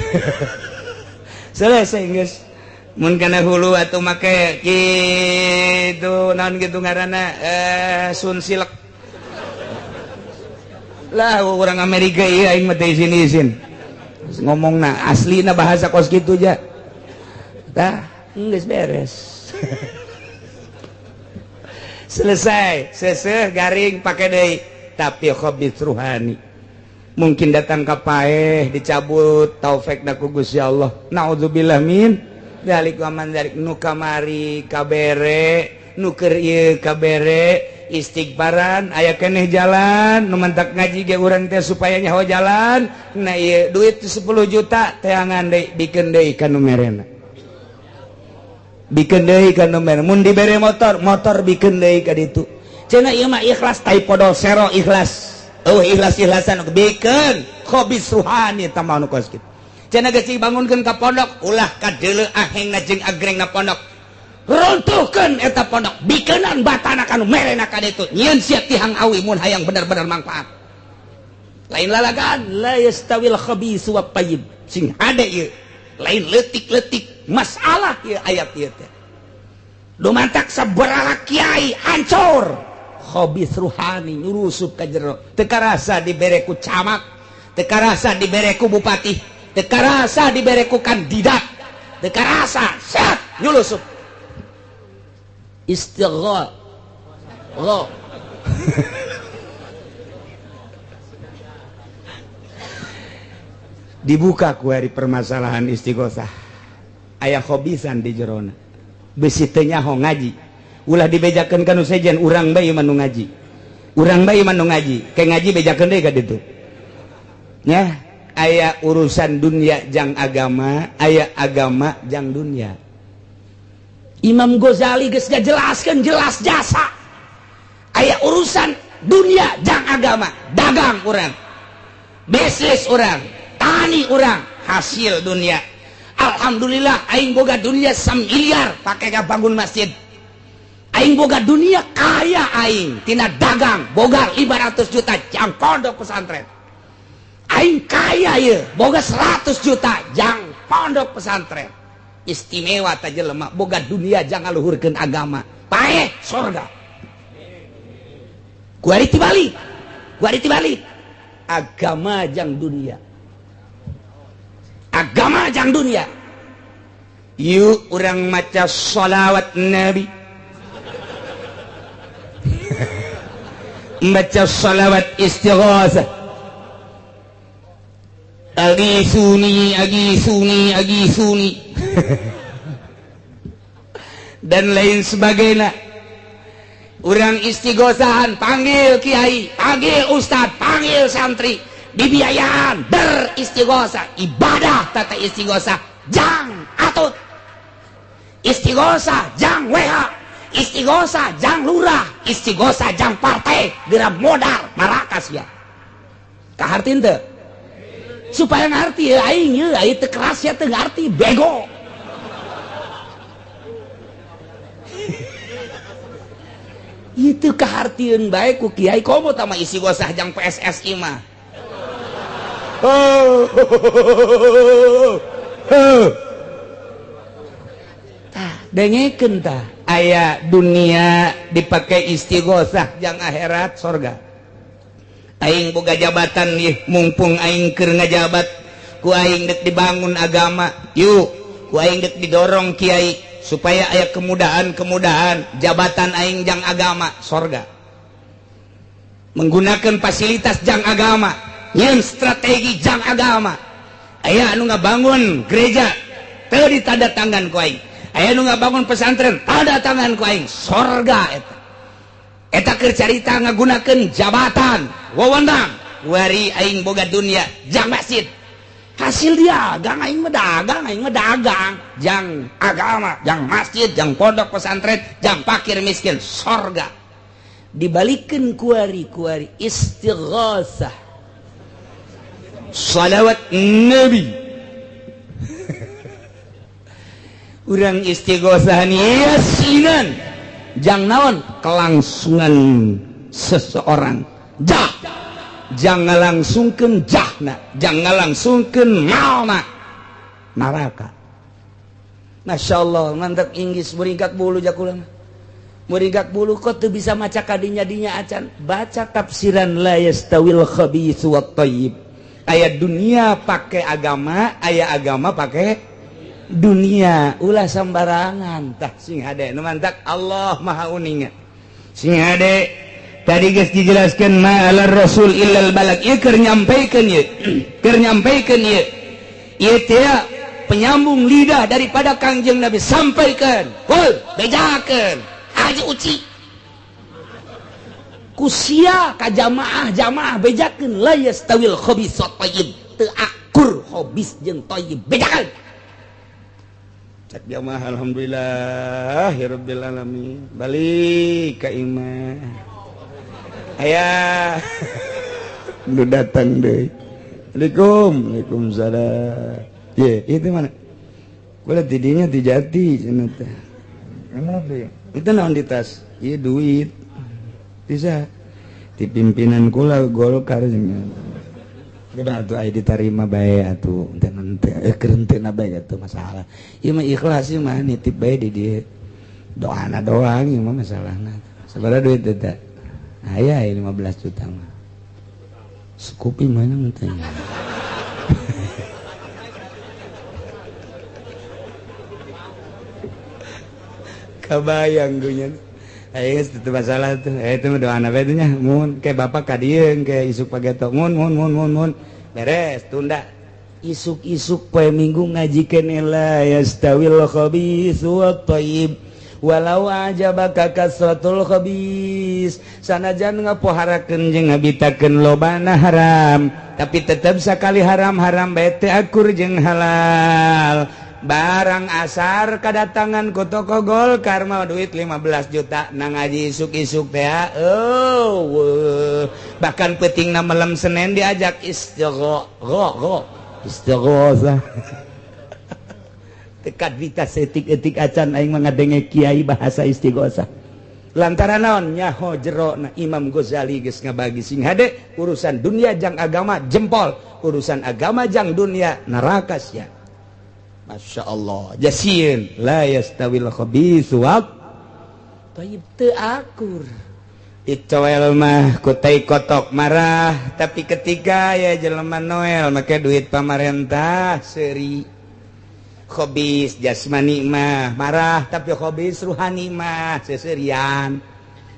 Selesai geus. Mun kana hulu atuh make kitu naon kitu ngaranna Sunsilk lah. Orang Amerika ieu aing mah teu izin-izin ngomongna, aslina bahasa kos kitu ja. Tah, geus beres, selesai, seseh garing pake deui. Tapi khabits ruhani mungkin datang ka paeh dicabut taufik ku Gusti Allah. Naudzubillah min dzalik wa man dzalik. Nu kamari kabere, nu keur ieu kabere, istighfaran aya keneh jalan. Nu mantak ngaji ge urang teh supaya nyaho jalan. Nah, ieu duit 10 juta teangan deui, bikeun deui ka nu merena, bikeun deui ka nu merena. Mun dibere motor, motor bikeun deui ka ditu. Cenah ieu mah ikhlas, tai podol sero ikhlas. Oh, ikhlas-ikhlasan bikeun khabis ruhani tambah nu kos kitu. Cenah geus dibangunkeun ka pondok, ulah kadeuleu ahengna jeung agrengna pondok, runtuhkeun eta pondok, bikeunan batana ka nu merena ka ditu. Nyieun sia tihang awi mun hayang bener-bener manfaat. Lain lalagan la yastawil khabis wa thayyib. Sing hade ieu lain leutik-leutik masalah ieu ayat ieu teh. Dumantak sabaraha kiai hancur khabis ruhani nyurusup ka jero, teu karasa dibere ku camat, teu karasa dibere ku bupati, teu karasa dibere ku kandidat, teu karasa set nyulusup istigha lo. Dibuka ku hari permasalahan istighosah, aya khobisan di jerona. Besi teu nyaho ngaji, ulah dibejakeun ka nu sejen. Urang bae mah nu ngaji, urang bae mah nu ngaji ke ngaji bejakeun deui ka ditu nya. Aya urusan dunia jang agama, aya agama jang dunia. Imam Ghazali geus ngajelaskeun jelas jasa, aya urusan dunia jang agama. Dagang urang, bisnis urang, tani urang, hasil dunia. Alhamdulillah aing boga dunia 1 miliar, pake bangun masjid. Aing boga dunia kaya, aing tina dagang boga 500 juta jang pondok pesantren. Aing kaya ye boga 100 juta jang pondok pesantren. Istimewa ta jelema boga dunia jang ngaluhurkeun agama, paeh sorga. Kuari tibalik, kuari tibalik, agama jang dunia, agama jang dunia. Yuk urang maca sholawat Nabi, baca sholawat istighosah, agisuni agisuni agisuni dan lain sebagainya. Urang istighosahan, panggil kiai, panggil ustad, panggil santri, dibiayaan beristighosah, ibadah tata istighosah jang atut, istighosah jang WH, istighosah jang lurah, istighosah jang partai, geura modal marakas ya. Kaharti teu? Supaya ngerti ya aing ye, aing teu keras ya teu ngarti bego. Itu kahartieun bae ku kiai komo tama istighosah jang PSSI mah. Oh. Dengekeun tah, aya dunia dipakai istighosah jang akhirat sorga. Aing boga jabatan ih, mumpung aing keur ngajabat, ku aing dek dibangun agama yuk, ku aing dek didorong kiai supaya aya kemudahan-kemudahan, jabatan aing jang agama sorga. Menggunakan fasilitas jang agama, nyeun strategi jang agama. Aya anu ngabangun gereja teu ditanda tangan ku aing, aya nu ngabangun pesantren tanda tangan ku aing, sorga eta. Eta keur carita ngagunakeun jabatan wewenang. Wari aing boga dunia jang masjid, hasil dia dagang, aing mah dagang, aing mah dagang jang agama, jang masjid, jang pondok pesantren, jang fakir miskin, sorga. Dibalikin kuari, kuari istighosah salawat nabi. Urang istighosah yasinan jang naon kelangsungan seseorang, jah jangan langsungkeun jahna, jangan langsungkeun malna neraka. Masya Allah, mantap Inggris meringkak bulu jakulang meringkak bulu kok tuh bisa maca kadinya dinya acan baca tafsiran la yastawil khabitsu wat thayyib. Aya dunia pakai agama, aya agama pakai dunia, ulah sembarangan tah. Sing hade nu mantak Allah maha uninga. Sing hade, tadi geus dijelaskeun ma alar rasul illal balag. Ieu keur nyampaikeun, ieu keur nyampaikeun, ieu ieu teh penyambung lidah daripada Kangjeng Nabi. Sampaikan, hul bejakeun Haji Uci kusia ka jamaah jamaah, bejakeun la yastawil khabis wat thayyib, teu akur khabis jeung thayyib, bejakeun. Cek jamaah, alhamdulillah ya rabbil alamin, balik ka imah aya nu datang deui. Assalamualaikum. Waalaikumsalam. Ye, itu mana kula tidinya di jati cenah teh. Itu naon di tas? Ieu duit bisa di pimpinan kula Golkar cenah. Kudu atuh aya diterima bae atuh, teu keur henteu bae atuh masalah. Ieu mah ikhlas, ieu mah nitip bae di dieu. Doana doang ieu mah masalahna. Sabaraha duit eta? Aya 15 juta mah. Sekupi mana teh? Kabayang gue nya. Ayo itu masalah tuh. Itu mah doana bae nya. Mun kayak bapak ka dieu kayak isuk pageto. Mun mun mun mun mun. Beres, tunda. Isuk-isuk poe Minggu ngaji keneh la yastawil khabitsu wat thayyib walau ajabaka kasratul khabis. Sanajan ngapoharakeun jeung ngabitakeun lobana haram, tapi tetep sakali haram-haram bae teu akur jeung halal. Barang asar kedatangan ku toko Golkar mau duit 15 juta nang ngaji isuk-isuk teh. Oh, bahkan peutingna malam Senin diajak istighosa, istighosa. Tekat vita setik-etik acan aing mah ngadenge kiai bahasa istighosa. Lantaran naon? Nyaho jero na Imam Ghazali geus ngabagi, sing hade, urusan dunia jang agama jempol, urusan agama jang dunia neraka sia. Masya Allah, jasieun la yastawil khabitsu wat thayyib, teu akur. Dicoel mah ku tai kotok marah, tapi ketika ya jelema Noel make duit pamarentah seuri. Khobis jasmani mah marah, tapi khobis ruhani mah seserian,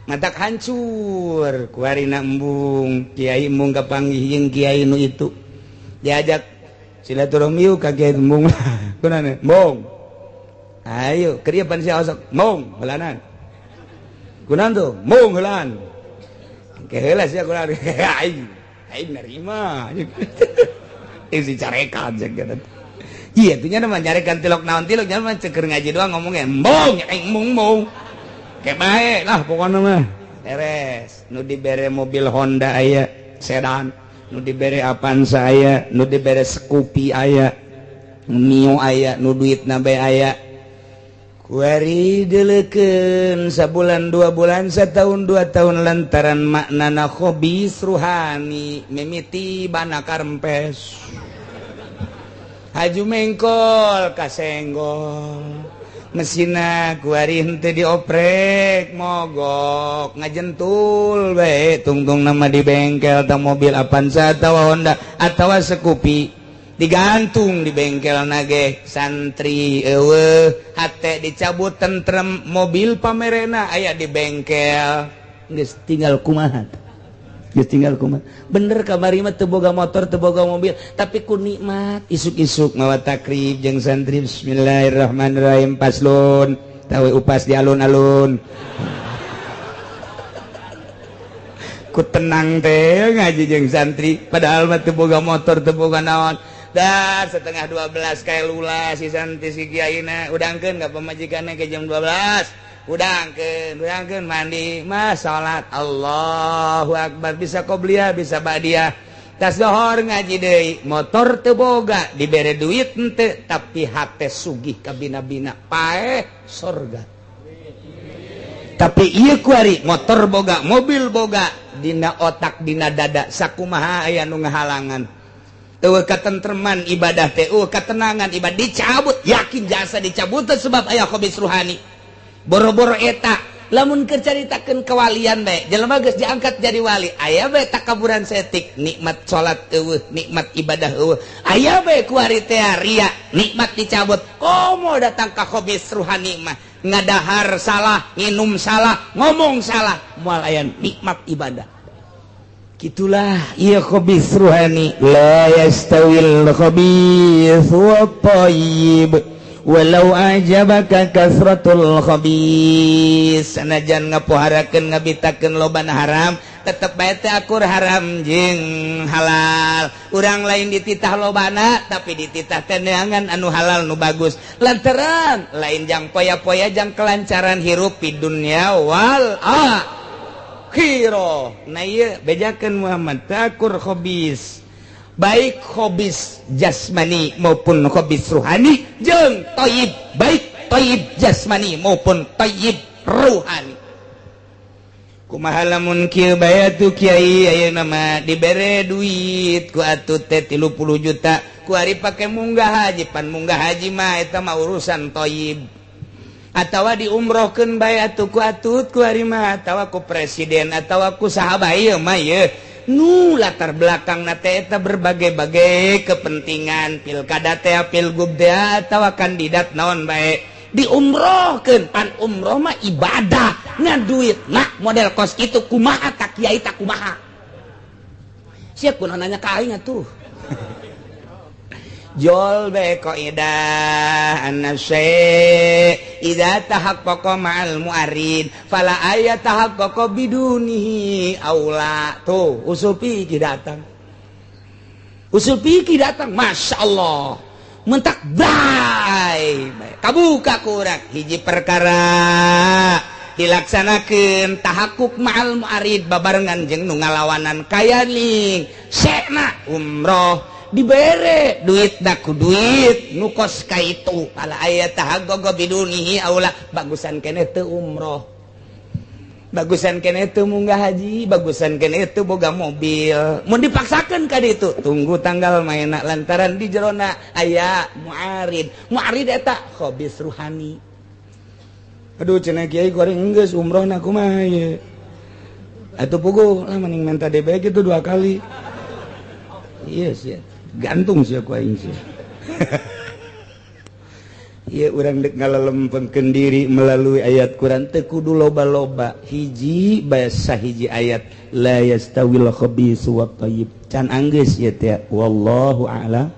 matak hancur. Kuarina embung kiai, embung kapanggih jeung kiai nu itu, diajak silaturahmi yuk ka kiai. Embung kunaon? Embung, ayo keur ieu pan sia osok. Embung heulanan. Kunaon tuh? Embung heulaan ke heula sia kunaon? Aing aing nerima isi carekan cek. Iya, itu nya mah nyarekan tilok naon tilok nya mah ceker ngaji doang ngomongnya embung aing embung embung. Kayak bae lah pokoknya mah. Beres, nu dibere mobil Honda aya, sedan, nu dibere Avanza aya, nu dibere Scoopy aya, Mio aya, nu duitna bae aya. Kuari deleukeun sabulan 2 bulan, setahun 2 tahun, lantaran maknana khobis ruhani mimiti bana karempes, haju mengkol kasenggol. Mesina kuari henteu dioprek, mogok ngajentul bae, tungtung nama di bengkel tah mobil Avanza atawa Honda atawa Scoopy digantung di bengkel nage. Santri eueuh, hate dicabut, tentrem, mobil pamerena aya di bengkel. Geus tinggal kumaha? Geus tinggal kumaha? Bener, kamari mah teu boga motor, teu boga mobil, tapi ku nikmat isuk-isuk mawa takrib jeung santri. Bismillahirrahmanirrahim, paslon tahu upas di alun-alun. Ku tenang teh ngaji jeung santri, padahal mah teu boga motor, teu boga naon. Dah 11.30 kayak lula si santri, si kiaina udangkeun ka pamajikanna ke jam 12. Udangkeun, udangkeun, mandi mas, salat, Allahu akbar, bisa qobliyah, bisa ba'diyah. Tas dohor ngaji deui. Motor teu boga, dibere duit henteu, tapi hate sugih kabina-bina, paeh sorga. Tapi ieu kuari motor boga, mobil boga, dina otak, dina dada sakumaha aya nu ngahalangan. Eueuh katentreman ibadah teh, eueuh katenangan ibadah, dicabut, yakin jasa dicabut sebab aya khabis ruhani. Boro-boro eta, lamun keur caritakeun kewalian bae, jelema geus diangkat jadi wali, aya bae takaburan setik, nikmat salat eueuh, nikmat ibadah eueuh, aya bae kuari teh ria, nikmat dicabut. Komo datang ka khabis ruhani mah, ngadahar salah, nginum salah, ngomong salah, moal aya nikmat ibadah. Gitulah ieu khabis ruhani. La yastawil khabis wa thayyib walau ajabaka kasratul khabis. Sanajan ngapoharakeun, ngabitakeun lobana haram, tetep bae teh akur haram jeung halal. Urang lain dititah lobana, tapi dititah teh neangan anu halal, nu bagus, lantaran lain jang poya-poya, jang kelancaran hirup di dunya wal akhirah. Nah, ieu bejakeun Muhammad takur khabis, baik khobis jasmani maupun khobis ruhani, jeung toyib, baik toyib jasmani maupun toyib ruhani. Kumaha lamun kieu bae atuh, Kiai? Ayeuna mah dibere duit ku atuh teh 30 juta, ku ari pake munggah haji. Pan munggah haji mah eta mah urusan toyib. Atawa diumrohkeun bae atuh ku atut ku ari mah, atawa ku presiden, atawa ku saha bae. Ieu mah ieu nu latar belakang na teh eta berbagai-bagai kepentingan, pilkada teh, pilgub teh, atawa kandidat naon bae, diumrohkeun. Pan umroh mah ibadah, ngan duit nah model kos itu kumaha tak, Kiai? Tak kumaha siap kunaon nanya ka aing atuh? Jol be kaidah anna syai' idza tahaqqaqa ma'al mu'arid fala ayat tahaqqaqa bidunihi aula. Tuh usul fikih datang, usul fikih datang. Masya Allah, mentak bae kabuka kurang hiji perkara dilaksanakan tahakuk ma'al mu'arid, babarengan jeung nu ngalawanan, kayaning sekna umroh dibere duit daku duit nu kos ka itu ala aya tahaggogo bidunihi aula. Bagusan keneh teu umroh, bagusan keneh teu munggah haji, bagusan keneh teu boga mobil. Mun dipaksakeun ka ditu, tunggu tanggal maena, lantaran di jerona aya muarid. Muarid eta khabis ruhani. Aduh, cenah Kiai, goreng geus umroh na kumaha ieu atuh? Puguh lah, mending minta DB gitu dua kali. Iya sih, gantung sih aku, aing sih. Iya, urang dek ngalalempengkeun diri melalui ayat Quran teu kudu loba-loba, hiji bahasa, hiji ayat, la yastawil khabis wat thayyib, can anggeus ieu teh. Wallahu a'lam.